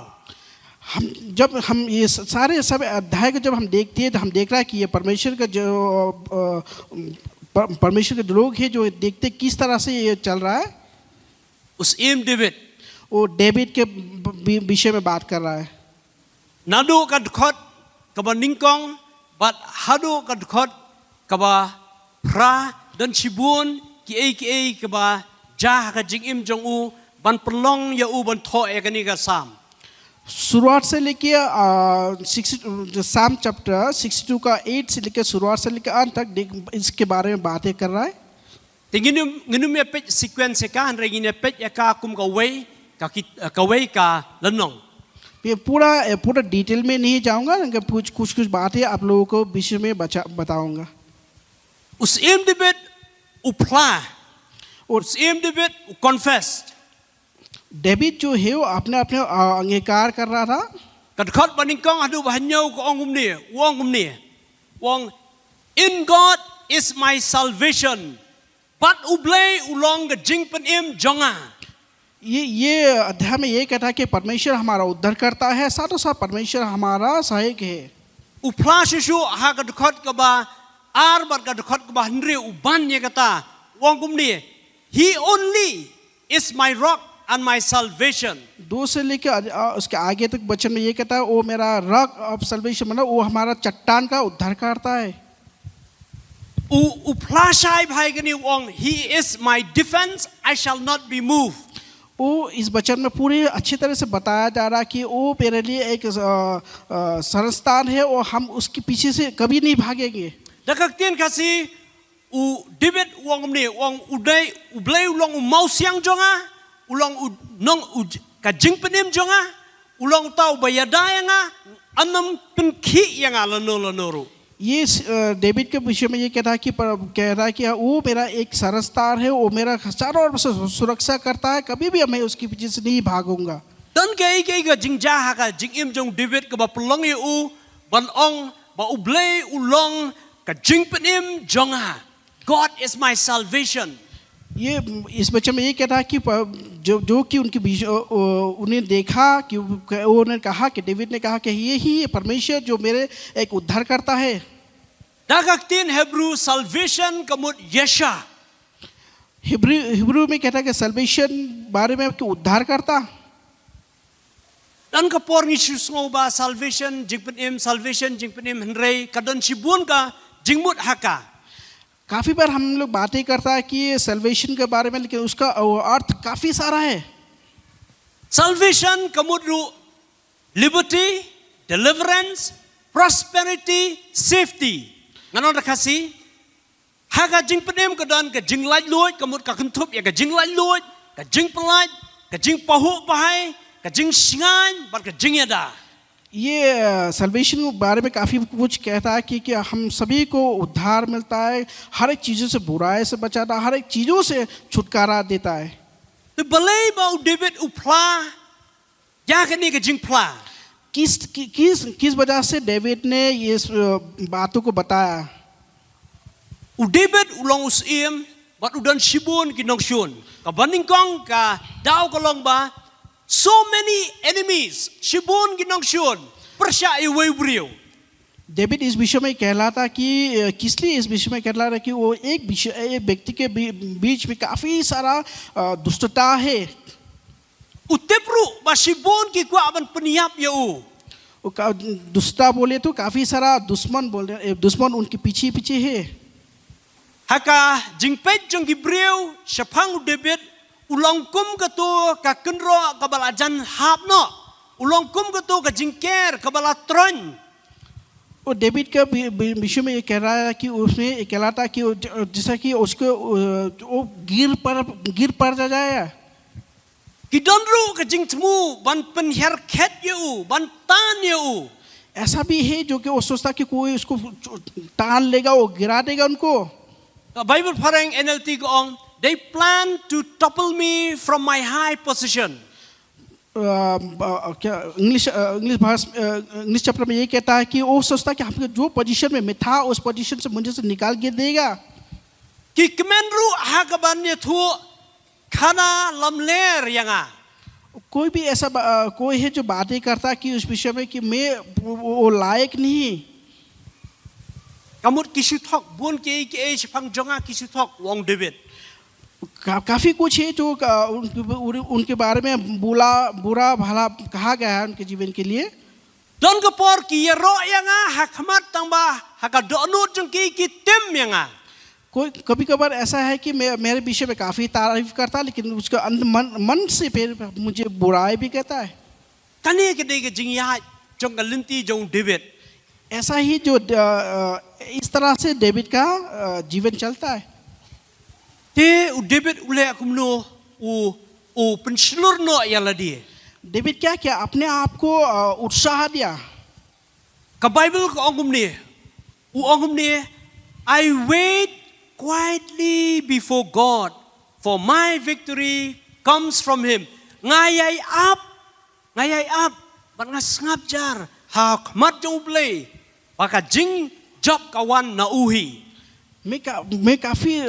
हम जब हम ये स-, सारे सब अध्याय को जब हम देखते हैं, तो हम देख रहा है कि ये परमेश्वर का जो, अ, प-, परमेश्वर के लोग हैं, जो देखते किस तरह से ये चल रहा है। U Syiem David. वो डेविड के ब-, बि-, विषय में बात कर रहा है। Naduh ka dkhot kaba nyngkong bad haduh ka dkhot kaba phra, don shibun kiei kiei kiba jia ha ka jingim jong u ban pynlong ïa u ban thoh ïa kane ka Salm. शुरुआत से लेके, आ, सिक्सटी, जो साम चैप्टर सिक्सटी टू का एट से लेके, शुरुआत से लेके अंत तक देख, इसके बारे में बातें कर रहा है। Te ngin ym, ngin ym ïa peit sequence ïa ka, hynrei ngin ïa peit ïa ka kum kawei ka kit-, kawei ka lynnong. ये पूरा, ये पूरा डिटेल में नहीं जाऊंगा, क्योंकि कुछ, कुछ, कुछ बातें आप लोगों को विषय में बचा-, बताऊंगा। U Syiem David u phla. U Syiem David u confess. डेविड जो है, वो अपने, अपने, आ, अंगीकार कर रहा था। Ka dkhot ba nyngkong haduh ba hynñiew ka ong kumne, u ong kumne. U ong, "In God is my salvation." Bad U Blei u long ka jingpynim jong nga. ये, ये अध्याय में ये कहता है कि परमेश्वर हमारा उद्धारकर्ता है, साथों साथ परमेश्वर हमारा सहायक है। U phla shuh shuh ha ka dkhot kaba ar bad ka dkhot kaba hynriew u ban ïa kata. U ong kumne, "He only is my rock and my salvation." दो से लेकर, अ, उसके आगे तक वचन में ये कहता है, "वो मेरा rock of salvation", मतलब वो हमारा चट्टान का उद्धारकर्ता है। U, u phla shai bha ïa kane, u ong, "He is my defense, I shall not be moved." वो इस वचन में पूरी अच्छी तरह से बताया जा रहा है कि वो मेरे लिए एक, अ, अ, शरण स्थान है और हम उसके पीछे से कभी नहीं भागेंगे। Da ka ktien Khasi, u David u ong kumne, u ong, "U Blei, U Blei u long u mawsiang jong nga, u long u nong u j-, ka jingpynim jong nga, U long uta uba ïada ïa nga, ym pynkhiah ïa nga lano lano ruh. ये अ, डेविड के विषय में ये कहता है कि पर, कहता है कि वो मेरा एक सरस्तार है, वो मेरा चारों ओर से सु- सुरक्षा करता है, कभी भी मैं उसके पीछे से नहीं भागूंगा। Don kaei kaei ka jingjia ha ka jingim jong u David kaba pynlong ïa u ban ong ba U Blei u long ka jingpynim jong nga. God is my salvation. ये इस बच्चे में ये कहता है कि प- जो जो कि उनके विष- अ, अ, उन्हें देखा कि वो- उन्होंने कहा कि डेविड ने कहा कि ये ही परमेश्वर जो मेरे एक उद्धारकर्ता है। Da ka ktien Hebru salvation ka mut Yesha. हिब्रू हिब्रू में कहता है कि सल्वेशन बारे में कि उद्धारकर्ता। Don ka por ngi shu sngew ba salvation jingpynim, salvation jingpynim, hynrei ka don shibun ka jingmut ha ka. काफी बार हम लोग बातें करता है कि सल्वेशन के बारे में, लेकिन उसका अर्थ काफी सारा है। Salvation ka mut ruh liberty, deliverance, prosperity, safety. Ngan ong da ka Khasi, ha ka jingpynim ka don ka jinglaitluid, ka mut ka kynthup ïa ka jinglaitluid, ka jingpyllait, ka jingpahuh pahai, ka jingshngaiñ bad ka jingïada. ये सल्वेशन के बारे में काफी कुछ कहता है कि, कि हम सभी को उद्धार मिलता है, हर एक चीजों से, बुराई से बचाता, हर एक चीजों से छुटकारा देता है। Te balei ba u David u phla ïa kane ka jingphla? किस कि, किस किस वजह से डेविड ने ये अ, बातों को बताया? U David u long u syiem bad u don shibun ki nongshun. Kaba nyngkong ka daw ka long ba so many enemies, shibun ki nongshun pyrshah ïa uwei u briew. डेविड इस विषय में कहलाता कि अ, किस लिए इस विषय में कहलाता कि वो एक विषय, एक व्यक्ति के बी- बीच में काफी सारा अ, दुष्टता है। U tip ruh ba shibun ki kwah ban pynïap ïa u. वो का- दुष्टता बोले तो काफी सारा दुश्मन बोल रहे, दुश्मन उनके पीछे पीछे है। Ha ka jingpeit jong ki briew shaphang u David, u long kum kato ka kynroh kaba la jan hap noh, u long kum kato ka jingker kaba la troiñ. वो डेविड का वि- वि- विषय में ये कह रहा है कि उसमें ये कहलाता कि वो ज- जैसा कि उसको अ, वो गिर पर गिर पड़ जा जाए। Ki don ruh ka jingthmu ban pynhiar khet ïa u, ban tan ïa u. ऐसा भी है जो कि वो सोचता कि कोई उसको टान लेगा, वो गिरा देगा उनको। Ka Bible phareng N L T ka ong, they plan to topple me from my high position. अ, अ, क्या इंग्लिश अ, इंग्लिश भाषा अ, इंग्लिश चैप्टर में ये कहता है कि वो सोचता कि हम जो पोजीशन में मैं था, उस पोजीशन से मुझे से निकाल के देगा। Ki kmen ruh ha ka ban ïathuh khana lamler ïa nga. कोई भी ऐसा बा- अ, कोई है जो बातें करता कि उस विषय में कि मैं वो, वो लायक नहीं। Ka mut ki shu thok, bun kiei kiei shaphang jong nga ki shu thok, u ong David. का, काफी कुछ है जो अ, उनके, उनके बारे में बुला बुरा भला कहा गया है उनके जीवन के लिए। Don ka por ki ïaroh ïa nga ha khmat, tang ba ha ka dohnud jong ki ki tim ïa nga. कोई कभी कभार ऐसा है कि मैं मेरे विषय में काफी तारीफ करता है, लेकिन उसके अंदर मन मन से फिर मुझे बुराई भी कहता है। Kane ka dei ka jingïaid jong ka lynti jong u David. ऐसा ही जो अ, अ, इस तरह से डेविड का अ, जीवन चलता है। Te u David u leh kumno? U u pynshlur noh ïa lade. डेविड क्या किया? अपने आप को अ, उत्साह दिया। Ka Bible ka ong kumne, u ong kumne, I wait quietly before God, for my victory comes from him. Nga ïai ap, nga ïai ap bad nga sngap jar ha khmat jong u Blei, ba ka jingjop ka wan na u hi. मैं का, मैं काफी अ,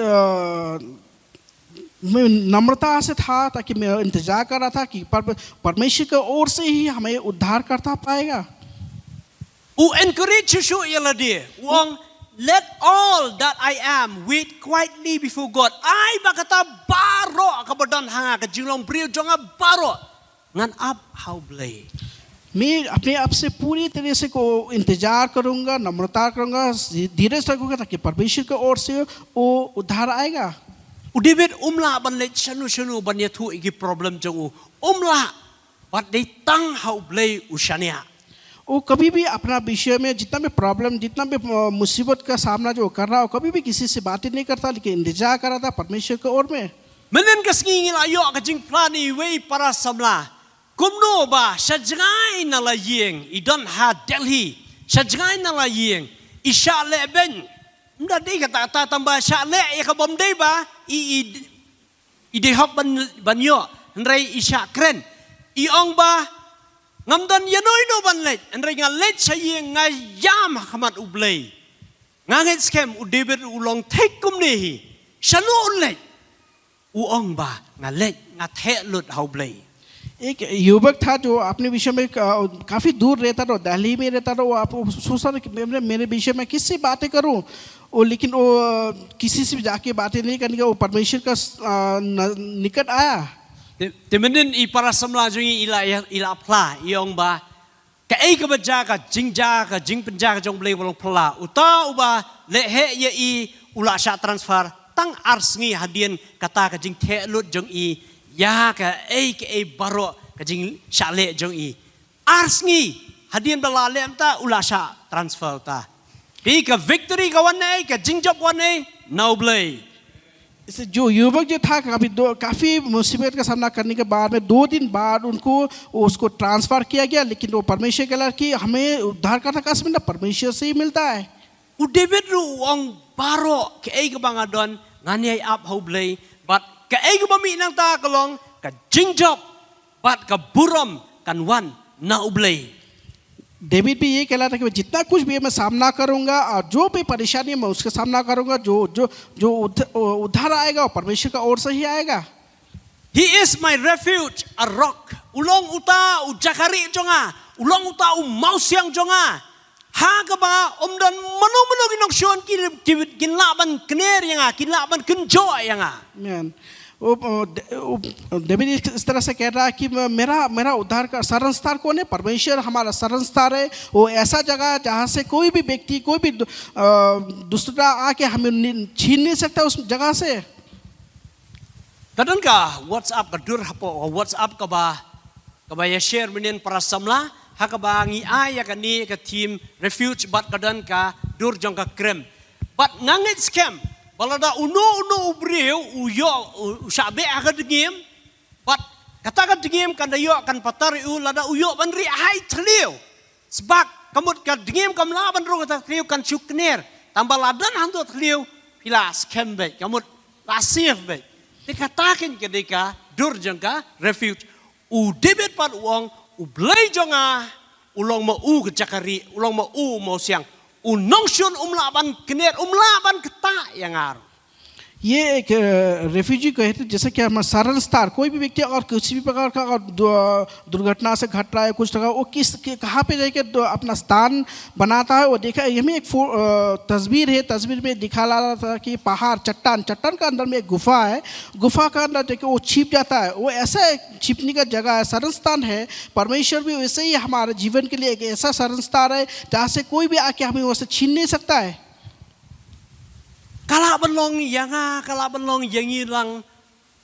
मैं नम्रता से था, ताकि मैं इंतजार कर रहा था कि पर, परमेश्वर की ओर से ही हमें उद्धार करता पाएगा। U encourage shuh shuh ïa lade, u ong, let all that I am wait quietly before God. Ai ba kata baroh kaba don ha nga, ka jinglong briew jong nga baroh, ngan ap ha u Blei. मैं अपने आप से पूरी तरह से को इंतजार करूंगा, नम्रता करूंगा, धीरज रखूंगा, ताकि परमेश्वर की ओर से वो उद्धार आएगा। U David um lah ban leit shano shano ban ïathuh ïa ki problem jong u. Um lah, bad dei tang ha u Blei u shaniah. वो कभी भी अपना विषय में जितना भी प्रॉब्लम, जितना भी अ, मुसीबत का सामना जो कर रहा हो, कभी भी किसी से बातें नहीं करता, लेकिन इंतजार कर रहा था परमेश्वर की ओर में। Mynhynnin ka sngi ngi la ïoh ka jingphla na iwei i para samla. Kumno ba sha jngai na la ïing i don ha Delhi, sha jngai na la ïing i shah leh beiñ. Ym da dei kata kata tang ba shah leh ïa ka bym dei ba i i i dei hok ban ban ïoh, hynrei i shah kren. I ong ba ngam don ïano ïano ban leit, hynrei nga leit sha ïing, nga ïam ha khmat U Blei. Nga ngeit skhem u David u long thik kumne hi. Shano u leit? U ong ba nga leit, nga theh lut ha U Blei. एक युवक था जो अपने विषय में अ, काफी दूर रहता था, दिल्ली में रहता था। वो आप सोचता था कि मैं मेरे विषय में किससे बातें करूं, वो लेकिन वो अ, किसी से भी जाके बातें नहीं करने का, वो परमेश्वर का अ, न- निकट आया। Te mynnin i para samla jong i i la i la phla, i ong ba kaei kaba jia, ka jingjia, ka jingpynjia ka jong U Blei ba long phylla. Uta uba leh heh ïa i u la shah transfer tang ar sngi hadien kata ka jingtheh lut jong i ïa kaei kaei baroh ka jingshah leh jong i. Ar sngi hadien ba la leh mynta u la shah transfer ta. Phi, ka victory ka wan naei, ka jingjop wan naei? Na U Blei. इससे जो युवक जो था, काफी दो काफी मुसीबत का सामना करने के बाद में दो दिन बाद उनको उसको ट्रांसफर किया गया। लेकिन वो परमेश्वर के लड़की, हमें उद्धार करना कहाँ से मिला? परमेश्वर से ही मिलता है। U David ruh u ong, baroh kaei kaba nga don ngan ïai ap ha U Blei, bad kaei kaba mih nangta ka long ka jingjop bad ka burom kan wan na U Blei. डेविड भी ये कहलाता है कि मैं जितना कुछ भी मैं सामना करूंगा और जो भी परेशानी मैं उसका सामना करूंगा, जो जो जो उध, उद्धार आएगा वो परमेश्वर का ओर से ही आएगा। He is my refuge, a rock. U long uta u jaka rieh jong nga, u long uta u mawsiang jong nga. Ha kaba ym don mano mano ki nongshun ki ki kin lah ban kner ïa nga, kin lah ban kynjoh ïa nga. मैन वो वो- डेविड इस तरह से कह रहा है कि मेरा मेरा उद्धार का शरण स्थान कौन है? परमेश्वर हमारा शरण स्थान है। वो ऐसा जगह है जहाँ से कोई भी व्यक्ति, कोई भी दु- अ, दुष्टता आके हमें नि- छीन नहीं सकता उस जगह से। Ka don ka WhatsApp, ka dur hapoh ka WhatsApp kaba kaba ïa share mynnin para samla, ha kaba ngi ai ïa kane ka theme refuge bad ka don ka dur jong ka krem. Bad nga ngeit skhem ba lada uno uno u briew u ïoh u shah beh ha ka dngiem, bad kata ka dngiem kan da ïoh kan patar ïa u, lada u ïoh ban rieh ha i thliew. Sbak ka mut ka dngiem kam lah ban rung ha thliew, kan shu kner. Tang ba la don hangto thliew phi la skhem beit, ka mut la safe beit. Te kata keiñ ka dei ka dur jong ka refuge. U David pat u ong, U Blei jong nga u long ma u ka jaka rieh, u long ma u u mawsiang. U nongshun um lah ban kner, um lah ban ktah ïa nga ruh. ये एक रेफ्यूजी कहते हैं, जैसे कि हम शरण स्थान, कोई भी व्यक्ति अगर किसी भी प्रकार का अगर दु- दुर्घटना से घट रहा है कुछ, तो वो किस कि- कहाँ पे जाके दो- अपना स्थान बनाता है, वो देखा। ये में एक फो- अ, तस्वीर है, तस्वीर में दिखा ला रहा था कि पहाड़, चट्टान, चट्टान का अंदर में एक गुफा है। गुफा का अंदर जाके वो छिप जाता है। वो ऐसा एक छिपने का जगह है, शरण स्थान है। परमेश्वर भी वैसे ही हमारे जीवन के लिए एक ऐसा शरण स्थान है, जहाँ से कोई भी आके हमें वहाँ से छीन नहीं सकता है। Ka lah ban long ïa nga, ka lah ban long ïa ngi lang.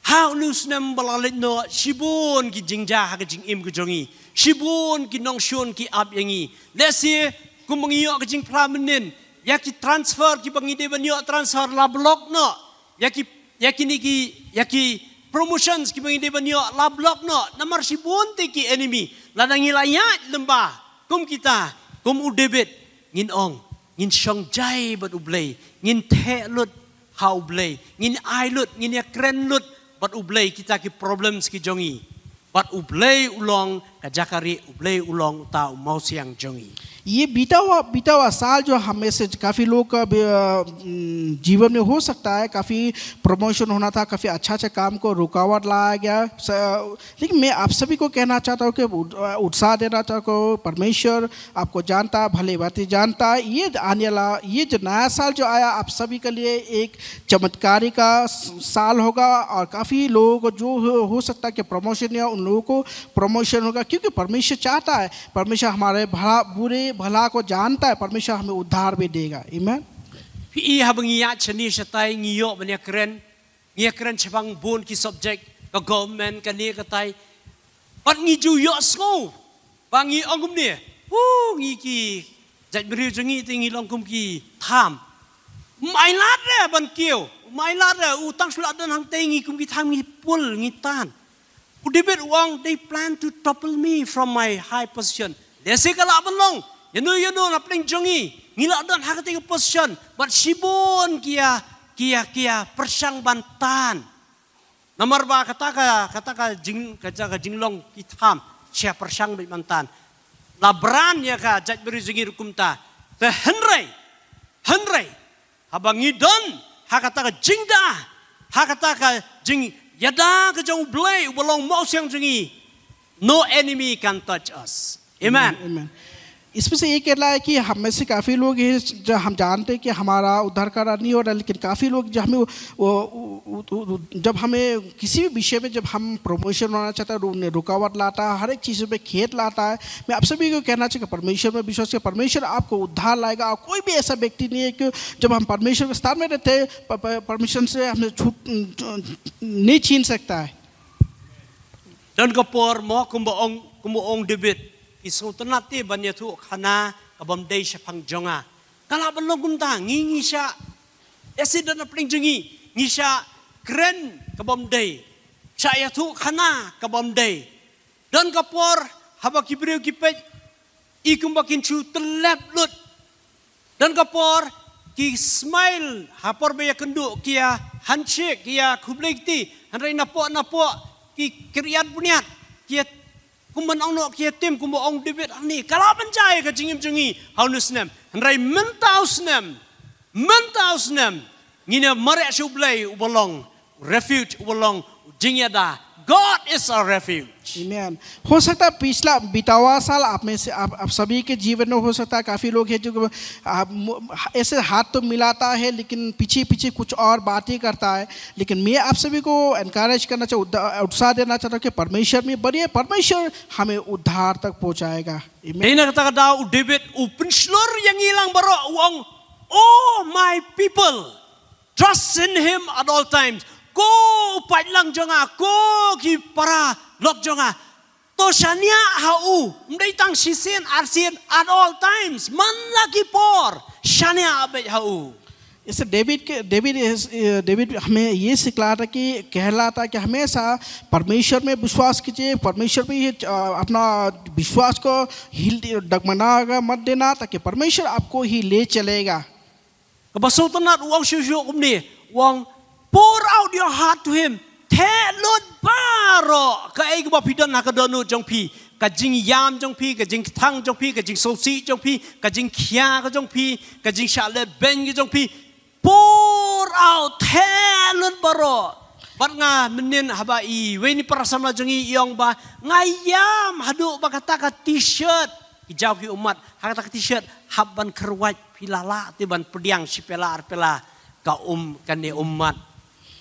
Ha une u snem ba la leit noh, shibun ki jingjia ha ka jingim ka jong ngi. Shibun ki nongshun ki ap ïa ngi. Lehse kumba ngi ïoh ka jingphla mynnin, ïa ki transfer kiba ngi dei ban ïoh transfer la block noh. Ïa ki ïa kine ki ïa ki promotions kiba ngi dei ban ïoh la block noh. Namar shibun te ki enemy. Lada ngi la ïaid lyngba kum kita, kum u David, ngin ong, ngin shong jai bad U Blei, ngin theh lut ha U Blei, ngin ai lut, ngin ïakren lut bad U Blei kita ki problems ki jong ngi. Bad U Blei u long ka jaka rieh, U Blei u long uta u mawsiang jong ngi. ये बीता हुआ बीता हुआ साल जो हमें से काफी लोग का भी, अ, उम, जीवन में हो सकता है, काफी प्रमोशन होना था, काफी अच्छा अच्छा काम को रुकावट लाया गया। स- लेकिन मैं आप सभी को कहना चाहता हूँ कि उत- उत्साह देना चाहता हूँ, परमेश्वर आपको जानता है, भली भांति जानता है। ये आने वाला, ये जो नया साल जो आया, आप सभी के लिए एक चमत्कारी का स- साल होगा, और काफी लोगों को जो हो, हो सकता है कि प्रमोशन या उन लोगों को प्रमोशन होगा, क्योंकि परमेश्वर चाहता है, परमेश्वर हमारे भला, बुरे भला को जानता है, परमेश्वर हमें उद्धार भी देगा। Amen. Phi i, haba ngi ïaid shane shatai ngi ïoh ban ïakren, ngi ïakren shaphang bun ki subject, ka government, kane katai. Bad ngi ju ïohsngew ba ngi ong kumne, hu, ngi ki jaitbynriew jong ngi te ngi long kum ki tham. Ym ailad re ban kiew, ym ailad re, u tang shu la don hangtei ngi kum ki tham ngi pul, ngi tan. U David u ong, "They plan to topple me from my high position." Lehse ka lah ban long, ïano ïano na pdeng jong ngi, ngi lah don ha kata ka position, bad shibun ki ïa, ki ïa, ki ïa pyrshang ban tan. Namar ba kata ka, kata ka jing, kata ka jinglong ki tham, sha pyrshang beit ban tan. La bran ïa ka jaitbynriew jong ngi ruh kumta. Te hynrei, hynrei, haba ngi don ha kata ka jingda, ha kata ka jingïada ka jong U Blei uba long mawsiang jong ngi, no enemy can touch us. Amen. Amen. इसमें से ये कहना है कि हम में से काफी लोग हैं जो हम जानते हैं कि हमारा उद्धार करा नहीं हो रहा, लेकिन काफी लोग जो हमें वो, वो, वो, वो, जब हमें किसी भी विषय में जब हम प्रमोशन होना चाहता है, उन्हें रुकावट लाता है, हर एक चीज़ में खेद लाता है। मैं आप सभी को कहना चाहिए, परमेश्वर में विश्वास करें, परमेश्वर आपको उद्धार लाएगा। और कोई भी ऐसा व्यक्ति नहीं है कि जब हम परमेश्वर के स्थान में रहते हैं, प-, प-, परमेश्वर से हमें छूट नहीं छीन सकता है। Don ka por mo kumba ong, kumba ong David, "Ki sngewtynnat te ban ïathuh khana ka bym dei shaphang jong nga." Ka lah ban long kumta, ngi ngi shah accident na pdeng jong ngi, ngi shah kren ka bym dei, shah ïathuh khana ka bym dei. Don ka por haba ki briew ki peit i kumba kin shu tyllep lut. Don ka por ki smile ha por ba ïa kynduh, ki ïa handshake, ki ïa khublei kti, hynrei napoh napoh ki kyrïat bniat, ki ïa kumban ong noh, ki ïa tim kumba ong David hangne. Ka lah ban jia ïa ka jingim jong ngi ha une u snem, hynrei mynta u snem, mynta u snem ngin ïa mareh sha U Blei uba long refuge, uba long jingïada. God is our refuge. Amen. हो सकता है पिछला बीता हुआ साल आप में से, आप, आप सभी के जीवन में हो सकता है काफी लोग हैं जो आप मु-, ऐसे हाथ तो मिलाता है लेकिन पीछे पीछे कुछ और बातें करता है। लेकिन मैं आप सभी को एनकरेज करना चाहूँ, उत्साह देना चाहता हूँ कि परमेश्वर में बढ़िए, परमेश्वर हमें उद्धार तक पहुँचाएगा। Amen. Dei na kata ka daw u David u pynshlur ïa ngi lang baroh, u ong, "Oh my people, trust in him at all times." Ko u paidlang jong nga, ko ki para lok jong nga, to shaniah ha u. Ym dei tang shisien arsien, at all times, man la ki por shaniah beit ha u. इससे डेविड के, डेविड इस, डेविड हमें ये सिखलाता कि, कहलाता कि हमेशा परमेश्वर में विश्वास कीजिए, परमेश्वर में ये, अ, अपना विश्वास को हिल, डगमगा मत देना, ताकि परमेश्वर आपको ही ले चलेगा। Kaba sngewtynnat u ong shuh shuh kumne, u ong, "Pour out your heart to him." Theh lut baroh kaei kaba phi don ha ka dohnud jong phi, ka jingïam jong phi, ka jingkthang jong phi, ka jingsngewsih jong phi, ka jingkhia ka jong phi, ka jingshah leh beiñ ka jong phi. Pour out, theh lut baroh. Bad nga mynnin haba iwei na i para samla jong ngi i ong ba, "Nga ïam haduh ba kata ka t-shirt, ki jaw ki ummat, ha kata ka t-shirt hap ban kyrwat, phi lah lah te ban pdiang shi pela ar pela ka um, kane ummat."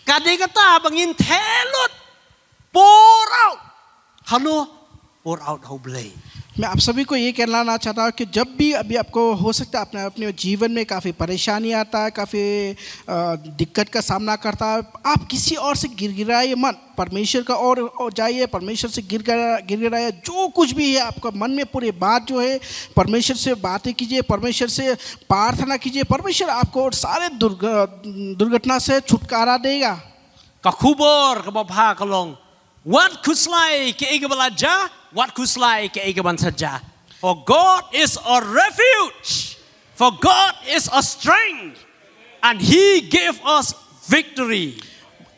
Ka dei kata ba ngin theh lut. Pour out. Hano? Pour out ha U Blei. मैं आप सभी को ये कहना चाहता हूँ कि जब भी अभी आपको हो सकता है अपने, अपने जीवन में काफ़ी परेशानी आता है, काफ़ी, अ, दिक्कत का सामना करता है, आप किसी और से गिड़गिड़ाइए मत, परमेश्वर का ओर, ओर जाइए, परमेश्वर से गिड़गिड़ा-, गिड़गिड़ाइए। जो कुछ भी है आपका मन में पूरी बात जो है, परमेश्वर से बातें कीजिए, परमेश्वर से प्रार्थना कीजिए, परमेश्वर आपको सारे दुर्घ-, दुर्घटना से छुटकारा देगा। Ka khubor kaba bha ka long, wat khuslai kaei kaba la jia, wat khuslai kaei kaban sa jia. For God is our refuge, for God is our strength, and He gave us victory.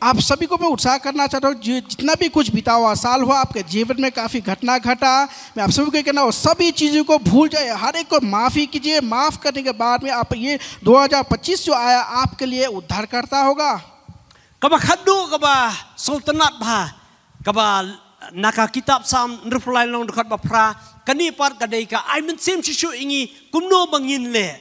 आप सभी को मैं उत्साह करना चाहता हूँ, जि-, जितना भी कुछ बीता हुआ साल हुआ, आपके जीवन में काफ़ी घटना घटा, मैं आप सभी को कहना हूँ, सभी चीज़ों को भूल जाइए, हर एक को माफ़ी कीजिए। माफ़ करने के बाद में आप ये दो हज़ार पच्चीस जो आया, आपके लिए उद्धारकर्ता होगा। Kaba khadduh kaba sngewtynnat bha, kaba na ka kitab Salm hynriewphew lai lynnong dkhot ba phra, kane pat ka dei ka ai mynsiem shisha ïa ngi kumno ba ngin leh.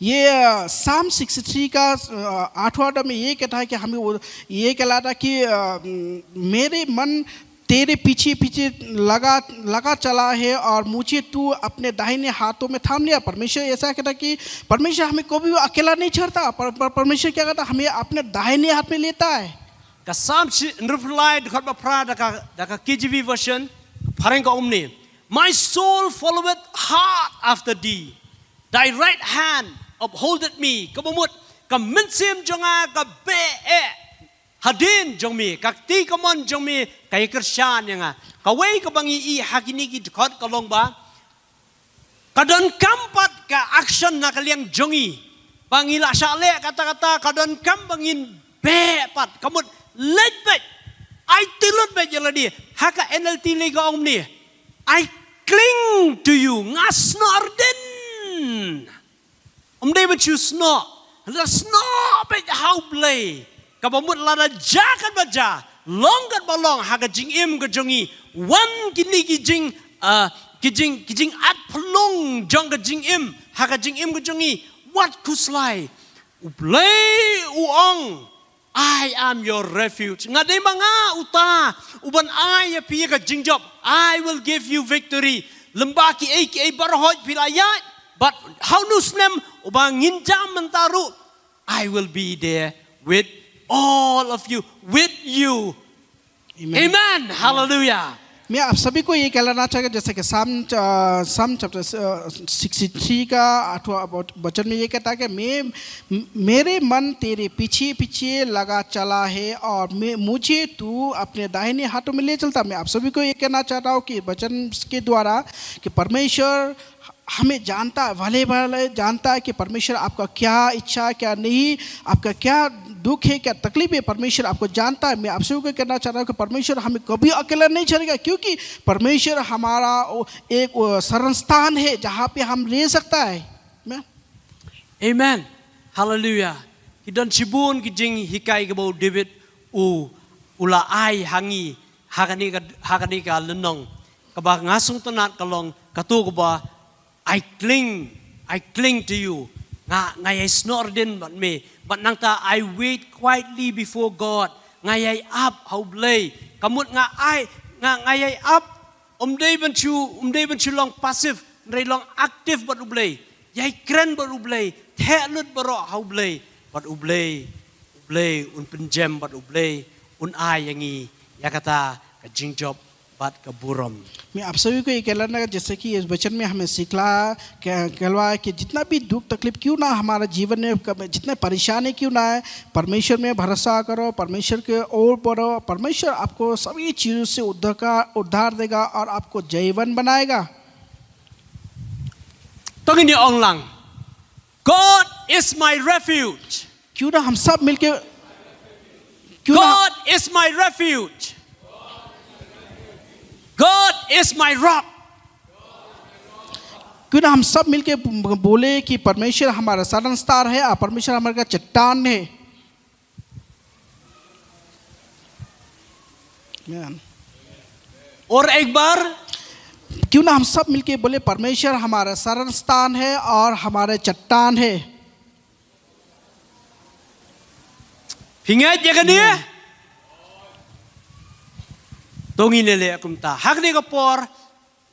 ये, अ, साम सिक्सटी थ्री का, अ, आठवां अध्याय में ये कहता है कि हमें वो, ये कहलाता कि, अ, म-, मेरे मन तेरे पीछे पीछे लगा, लगा चला है और मुझे तू अपने दाहिने हाथों में थाम लिया। परमेश्वर ऐसा कहता कि परमेश्वर हमें कभी भी अकेला नहीं छोड़ता। पर, पर, परमेश्वर क्या करता, हमें अपने दाहिने हाथ में लेता है। Ka Salm shi-, hynriewphew lai dkhot ba phra da ka, da ka K J V version, phareng ka umne. My soul followeth hard after thee. Thy right hand upholdeth me. Kaba mut, ka mynsiem jong nga ka beh eh hadien jong me, ka kti kamon jong me ka ïa kyrshan ïa nga. Kawei kaba ngi ïohi ha kine ki dkhot ka long ba ka donkam pat ka action na ka liang jong ngi. Ba ngi la shah leh katta katta, ka donkam ba ngin beh pat, ka mut leit beit, aiti lut beit ïa lade. Ha ka N L T lei ka ong kumne: I cling to you, nga snoh ardin. Ym dei ban shu snoh, la snoh beit ha U Blei. Kaba mut lada jia katba jia, long katba long ha ka jingim ka jong ngi, wan kine ki jing, ah, ki jing, ki jingatphyllung jong ka jingim ha ka jingim ka jong ngi, wat khuslai. U Blei u ong, "I am your refuge." Nga dei ma nga uta uban ai ïa phi ïa ka jingjop. "I will give you victory." Lyngba kiei kiei baroh phi la ïaid, bad ha une u snem uba ngin jam mynta ruh, "I will be there with all of you, with you." Amen. Amen. Hallelujah. मैं आप सभी को ये कहना चाहूँगा, जैसे कि साम, अ, साम चैप्टर, अ, सिक्सटी थ्री का आठवां व-, वचन में ये कहता है कि मैं, म-, मेरे मन तेरे पीछे पीछे लगा चला है और मैं, मुझे तू अपने दाहिने हाथों में ले चलता। मैं आप सभी को ये कहना चाहता हूँ कि वचन के द्वारा कि परमेश्वर हमें जानता है, भले भले जानता है कि परमेश्वर आपका क्या इच्छा है, क्या नहीं, आपका क्या दुख है, क्या तकलीफ है, परमेश्वर आपको जानता है। मैं आप सभी को कहना चाह रहा हूँ कि परमेश्वर हमें कभी अकेला नहीं छोड़ेगा, क्योंकि परमेश्वर हमारा वो एक, वो शरण स्थान है, जहाँ पे हम रह सकता है। मैं Amen. Hallelujah. Ki don shibun ki jinghikai kaba u David u, u la ai ha ngi ha kane ka, ha kane ka lynnong. Kaba nga sngewtynnat ka long kato kaba, "I cling, I cling to you." Nga, nga ïai snoh ardin bad me. Bad nangta, "I wait quietly before God." Nga ïai ap ha U Blei. Ka mut nga ai, nga, nga ïai ap, ym dei ban shu, ym dei ban shu long passive, hynrei long active bad U Blei. Ïai kren bad U Blei, theh lut baroh ha U Blei, bad U Blei, U Blei un pynjem, bad U Blei un ai ïa ngi ïa kata ka jingjop bad ka burom. मैं आप सभी को ये कहना, जैसे कि इस वचन में हमें सिखला, कह-, कहलवा है कि जितना भी दुख तकलीफ क्यों ना हमारा जीवन में कब-, जितने परेशानी क्यों ना है, परमेश्वर में भरोसा करो, परमेश्वर के ओर बढ़ो, परमेश्वर आपको सभी चीज़ों से उद्धार का, उद्धार देगा और आपको जयवान बनाएगा। To ngin ïa ong lang, "God is my refuge." क्यों ना हम सब मिलके, क्यों ना, "God is my refuge. God is my rock." क्यों ना हम सब मिलके ब-, बोले कि परमेश्वर हमारा शरण स्थान है और परमेश्वर हमारा चट्टान है। Amen. और एक बार, क्यों ना हम सब मिलके बोले, "परमेश्वर हमारा शरण स्थान है और हमारे चट्टान है।" Phi ngeit ïa kane? Amen. To ngin ïa leh kumta. Ha kane ka por,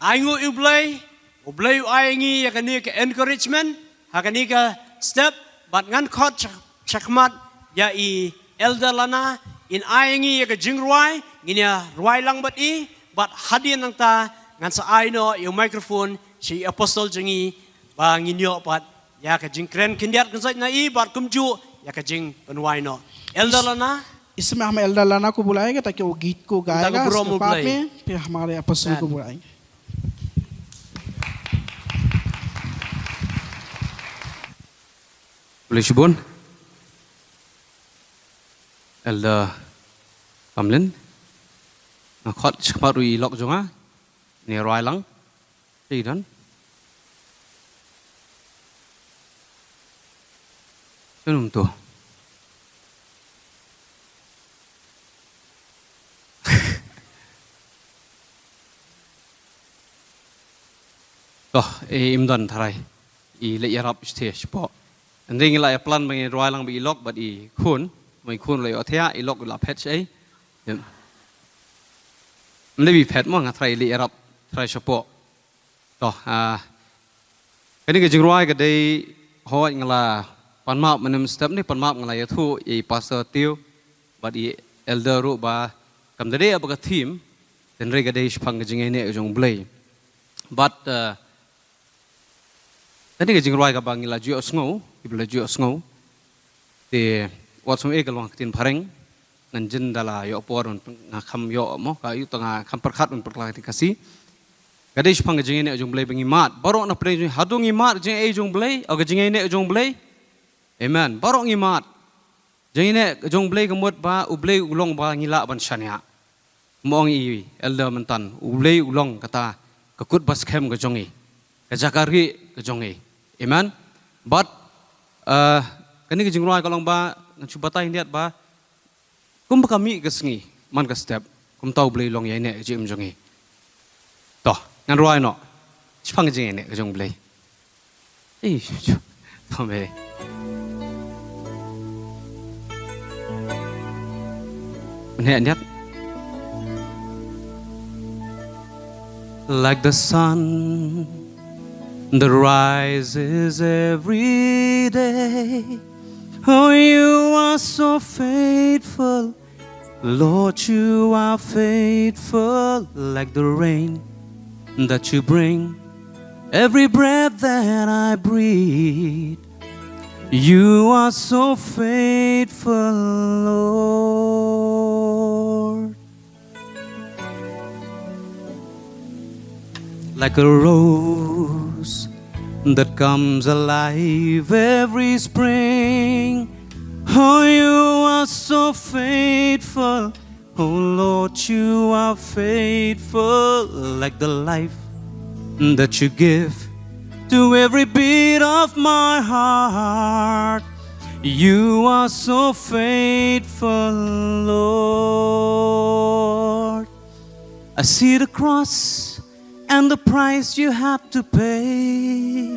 ai nguh ïa U Blei, U Blei u ai ngi ïa kane ka encouragement ha kane ka step, bad ngan khot sha, shakhmat ïa i Elder Lana, in ai ngi ïa ka jingrwai, ngin ïa rwai lang bad i, bad hadien nangta ngan sa ai noh ïa u microphone sha i apostle jong ngi, ba ngin ïoh pat ïa ka jingkren khyndiat kynsoit na i, bad kumjuh ïa ka jingpynwai noh. Elder Lana. इस समय हम एल्डर लाना को बुलाएंगे ताकि वो गीत को गाएगा। Burom U Blei. उसके बाद में फिर हमारे अपोस्टल को बुलाएंगे। Khublei shibun, Elder Kamlin. Nga khot shakhmat ruh i lok jong nga, ne rwai lang. Te i don. Shen um to. To, e, im don tharai. I leit ïarap stage po. Hynrei ngi la ïa plan ba ngin rwai lang bad i lok bad i khun. Ba i khun la ïohthiah, i lok la phet shaei. Ym dei ba i phet mo, nga tharai i leit ïarap tharai shapoh. To, ah, kane ka jingrwai ka dei, hooid nga la pan map mynne mynstep ne pan map nga la ïathuh ïa i Pastor Tiew bad i Elder ruh ba kam da dei ba ka theme, hynrei ka dei shaphang ka jingïaineh jong U Blei. Bad, ah, kane ka jingrwai kaba ngi la ju ïohsngew, kiba la ju ïohsngew. Te wat sngew eh ka long ha ka ktien phareng. ngan jin da la ïoh por ban pyn-, nga kham ïoh mo, ka ïoh tang nga kham pyrkhat ban pyrkhat ka Khasi. Ka dei shaphang ka jingïaineh jong Blei ba ngi mad. Baroh na pdeng jong ngi haduh ngi mad jingïaineh jong Blei, o ka jingïaineh jong Blei. Amen. Baroh ngi mad. Jingïaineh jong Blei ka mut ba U Blei u long ba ngi lah ban shaniah. Mo ong i elder myntan, U Blei u long kata ka kut ba skhem ka jong i, ka jaka rieh ka jong i. Amen. But uh, kane ka jingrwai ka long ba ngan shu batai hyndiat ba kumba ka mih ka sngi man ka step, kumta U Blei u long ïaineh ka jingim jong i. To, ngan rwai noh shaphang ka jingïaineh ka jong U Blei. Ei, to me. Neh niat. Like the sun that rises every day. Oh, you are so faithful. Lord, you are faithful, like the rain that you bring. Every breath that I breathe, you are so faithful, Lord. Like a rose that comes alive every spring. Oh, you are so faithful. Oh Lord, you are faithful, like the life that you give to every beat of my heart. You are so faithful, Lord. I see the cross and the price you had to pay.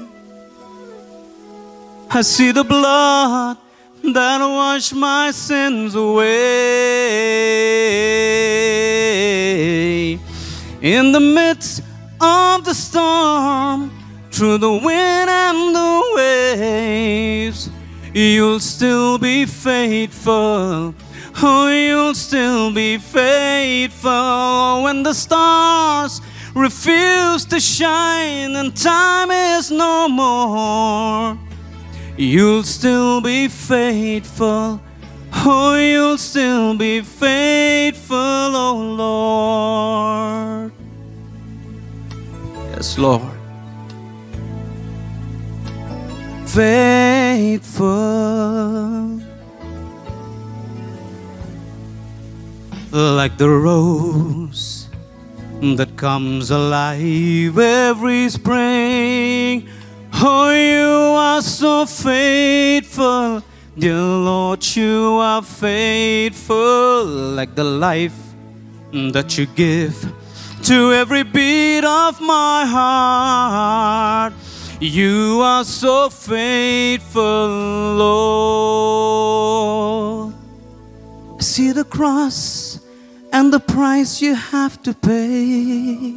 I see the blood that washed my sins away. In the midst of the storm, through the wind and the waves, you'll still be faithful. Oh, you'll still be faithful when the stars refuse to shine and time is no more. You'll still be faithful. Oh, you'll still be faithful, oh Lord. Yes, Lord. Faithful. Like the rose that comes alive every spring. Oh, you are so faithful, dear Lord, you are faithful, like the life that you give to every beat of my heart. You are so faithful, Lord. I see the cross and the price you have to pay.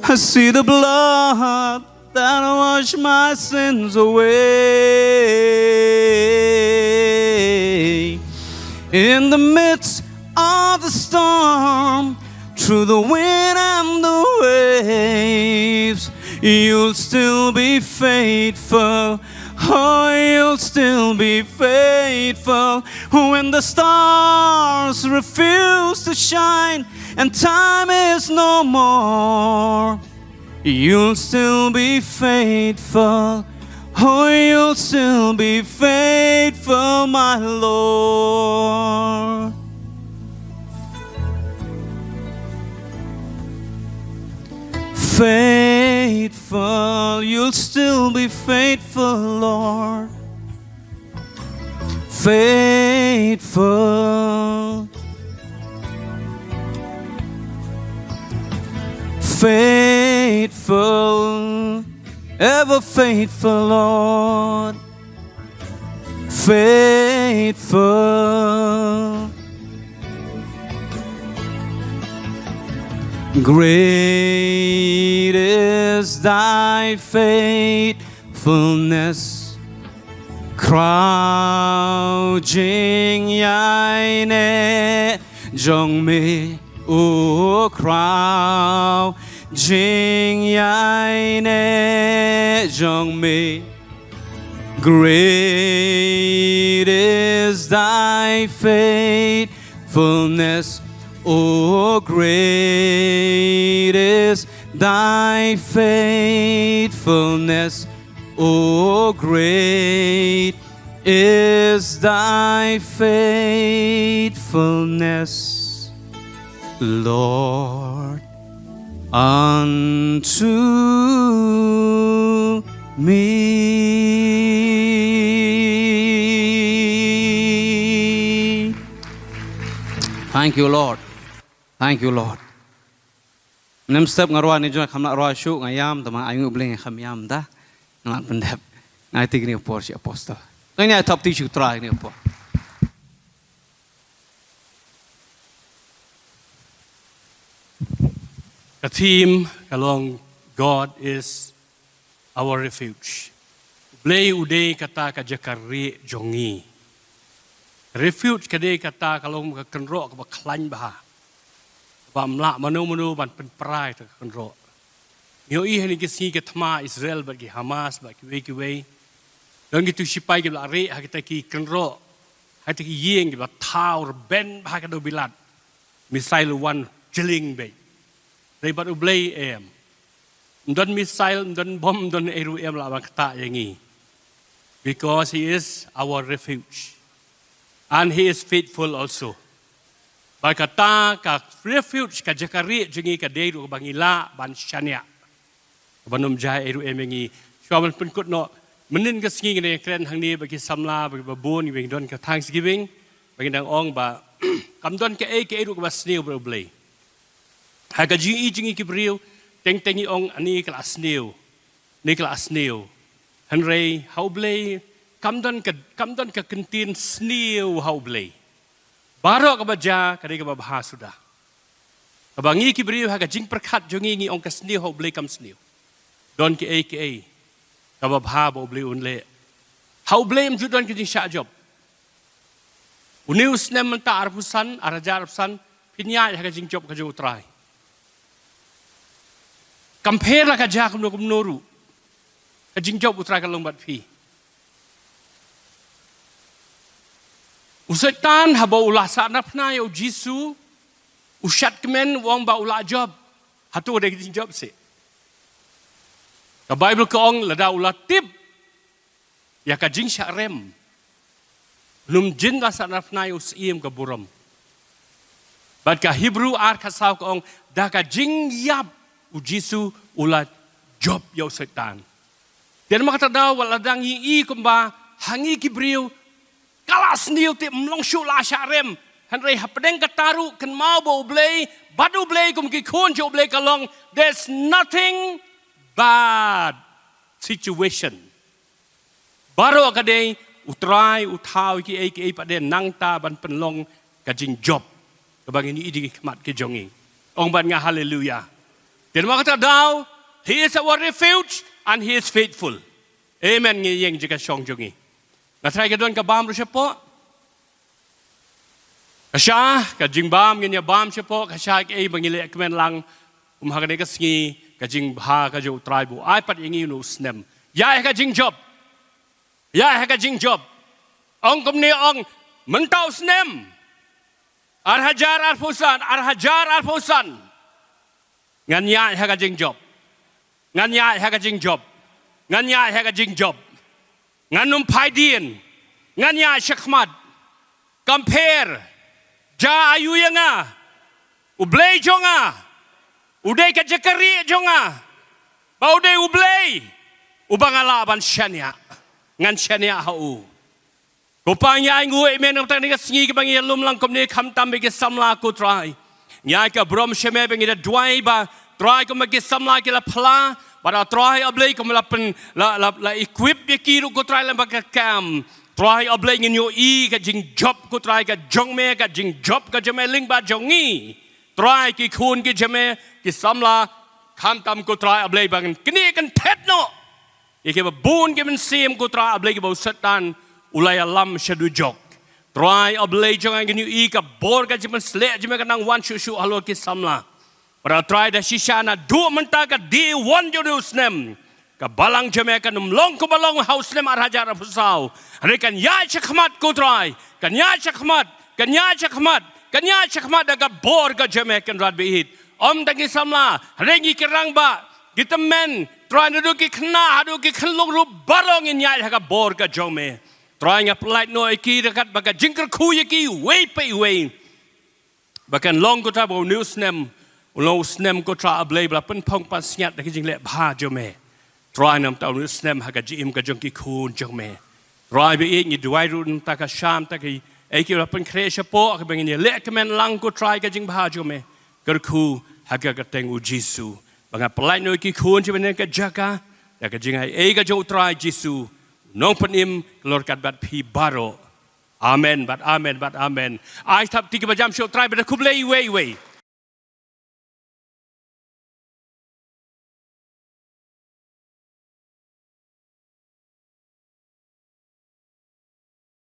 I see the blood that washed my sins away. In the midst of the storm, through the wind and the waves, you'll still be faithful. Oh, you'll still be faithful when the stars refuse to shine and time is no more. You'll still be faithful. Oh, you'll still be faithful, my Lord. Faithful, you'll still be faithful, Lord. Faithful, faithful, ever faithful, Lord. Faithful. Great is thy faithfulness. Khraw jingïaineh jong me, oh, khraw jingïaineh jong me. Great is thy faithfulness, O, great is thy faithfulness, O, great is thy faithfulness, Lord, unto me. Thank you, Lord. Thank you, Lord. Mynstep nga rwai ne jong nga kham lah rwai shuh, nga ïam, tangba ai nguh Blei nga kham ïam da. Nga lah pyndep. Nga ai ti kane ka por sha apostol. Nga ai thap ti sha u Trai kane ka por. Ka theme ka long God is our refuge. U Blei u dei kata ka jaka rieh jong ngi. Refuge ka dei kata ka long ka kynroh kaba khlaiñ bha, ba ym lah mano mano ban pynpra ïa ka kynroh. Ngi ïohi ha kine ki sngi ka thma Israel bad ki Hamas bad kiwei kiwei. Don kitu ki sipai kiba la rieh ha kita ki kynroh, ha kita ki ïing kiba thaw rben bha ha ka dewbilat. Missile u wan jylliew beit. Dei bad U Blei em. Ym don missile, ym don bom, ym don ei ruh em lah ban ktah ïa ngi. Because he is our refuge. And he is faithful also. Bad kata ka refuge, ka jaka rieh jong ngi, ka dei ruh kaba ngi lah ban shaniah. Kaba ym jia ei ruh em ïa ngi. Shuwa ban pynkut noh, mynhynnin ka sngi ngin ïakren hangne bad ki samla, bad kiba bun, ba ngi don ka Thanksgiving, ba ngi dang ong ba kam don kaei kaei ruh kaba sniew bad U Blei. Ha ka jingïohi jong ngi ki briew, teng teng ngi ong, ani ka la sniew, ni ka la sniew. Hynrei ha U Blei kam don ka, kam don ka kyntien sniew ha U Blei. Baroh kaba jia ka dei kaba bha suda. Kaba ngi ki briew ha ka jingpyrkhat jong ngi, ngi ong ka sniew ha U Blei kam sniew. Don kiei kiei kaba bha ba U Blei un leh. Ha U Blei ym ju don ka jingshah jop. Une u snem mynta arphew san, ar hajar arphew san, phin ïaid ha ka jingjop ka jong U Trai. Kam pher la ka jia kumno kumno ruh, ka jingjop U Trai ka long bad phi. U Soitan haba u la sahnarphna ïa U Jisu, u shad kmen, u ong ba u la jop. Hato dei ka jingjop seh? Ka Baibl ka ong lada u la tip ïa ka jingshah rem, un ym jin la sahnarphna ïa u Syiem ka burom. Bad ka Hebru ar khatsaw ka ong, da ka jingïap U Jisu u la jop ïa u Soitan. Te namar kata daw, wat la dang ïohi kumba ha ngi ki briew ka la sniew te ym long shuh la shah rem. Hynrei hapdeng kata ruh kynmaw ba U Blei, bad U Blei kum ki khun jong U Blei ka long, there's nothing bad situation. Baroh ka dei U Trai u thaw kiei kiei pat de nangta ban pynlong ka jingjop kaba ngin ïohi da ki khmat ki jong ngi. Ong bad nga haleluya. Te namar kata daw, he is our refuge and he is faithful. Amen. Ngi ïeng jingkyrkhu jong ngi. Nga trai ka don ka bam ruh shapoh. Ka sha ka jingbam, ngin ïa bam shapoh, ka sha kaei ba ngi leh kmen lang. Um ha kane ka sngi, ka jingbha ka jong U Trai ba u ai pat ïa ngi une u snem. Ïa ha ka jingjop. Ïa ha ka jingjop. Ong kumne, ong, mynta u snem, ar hajar arphew san, ar hajar arphew san, ngan ïaid ha ka jingjop. Ngan ïaid ha ka jingjop. Ngan ïaid ha ka jingjop. Ngan ym phai dien. Ngan ïaid shakhmat. Kam pher. Jia aiu ïa nga. U Blei jong nga u dei ka jaka rieh jong nga. Ba u dei U Blei uba nga lah ban shaniah. Ngan shaniah ha u. Ko Pa, ngi ai nguh ïa me namar kane ka sngi kaba ngi ïalum lang kumne, khamtam bad ki samla, ko Trai. Ngi ai ka burom sha me ba ngi da duwai ba Trai kumba ki samla ki la phla, bad A Trai A Blei kumba la pyn, la, la, la equip ïa ki ruh, ko Trai, lem bad ka kam. Trai A Blei, ngin ïohi ka jingjop, ko Trai, ka jong me, ka jingjop ka jong me lyngba jong ngi. Trai, ki khun ki jong me, ki samla, khamtam, ko Trai A Blei, ba ngin knieh kynthet noh ïa kiba bun ki mynsiem, ko Trai A Blei, kiba u Soitan u la ïalam sha dujok. Trai A Blei jong nga, ngin ïohi ka bor ka jingpynsleh jong me ka nang wan shuh shuh halor ki samla. Para Trai, da shisha naduh mynta ka dei wan jong une u snem, Ka balang jong me kan ym long kumba long ha u snem ar hajar arphew saw. Hynrei kan ïaid shakhmat ko Trai. Kan ïaid shakhmat. Kan ïaid shakhmat. Kan ïaid shakhmat da ka bor ka jong me Kynrad ba ïeit. Ym tang ki samla. Hynrei ngi ki rangbah. Ki tymmen. Trai naduh ki khynnah haduh ki khunlung ruh baroh ngin ïaid ha ka bor ka jong me. Trai nga pyllait noh ïa ki da kaba ka jingkyrkhu ïa ki iwei pa iwei. Ba kan long ko Trai ba une u snem, u long u snem ko Trai A Blei ba la pynphong pansngiat da ki jingleh bha jong me. Trai namar une u snem ha ka jingim ka jong ki khun jong me. Trai ba ïeit ngi duwai ruh namar ka sham ta ki, ei ki ba la pynkhreh shapoh kiba ngin ïaleh kmen lang ko Trai ka jingbha jong me. Kyrkhu ha ka kyrteng u Jisu. Ba nga pyllait noh ïa ki khun jong me na ka jaka, da ka jingai ei ka jong u Trai Jisu. Nongpynim, ka lor kat bad phi baroh. Amen, bad amen, bad amen. Ai thap kti kiba jam sha u Trai bad khublei iwei iwei.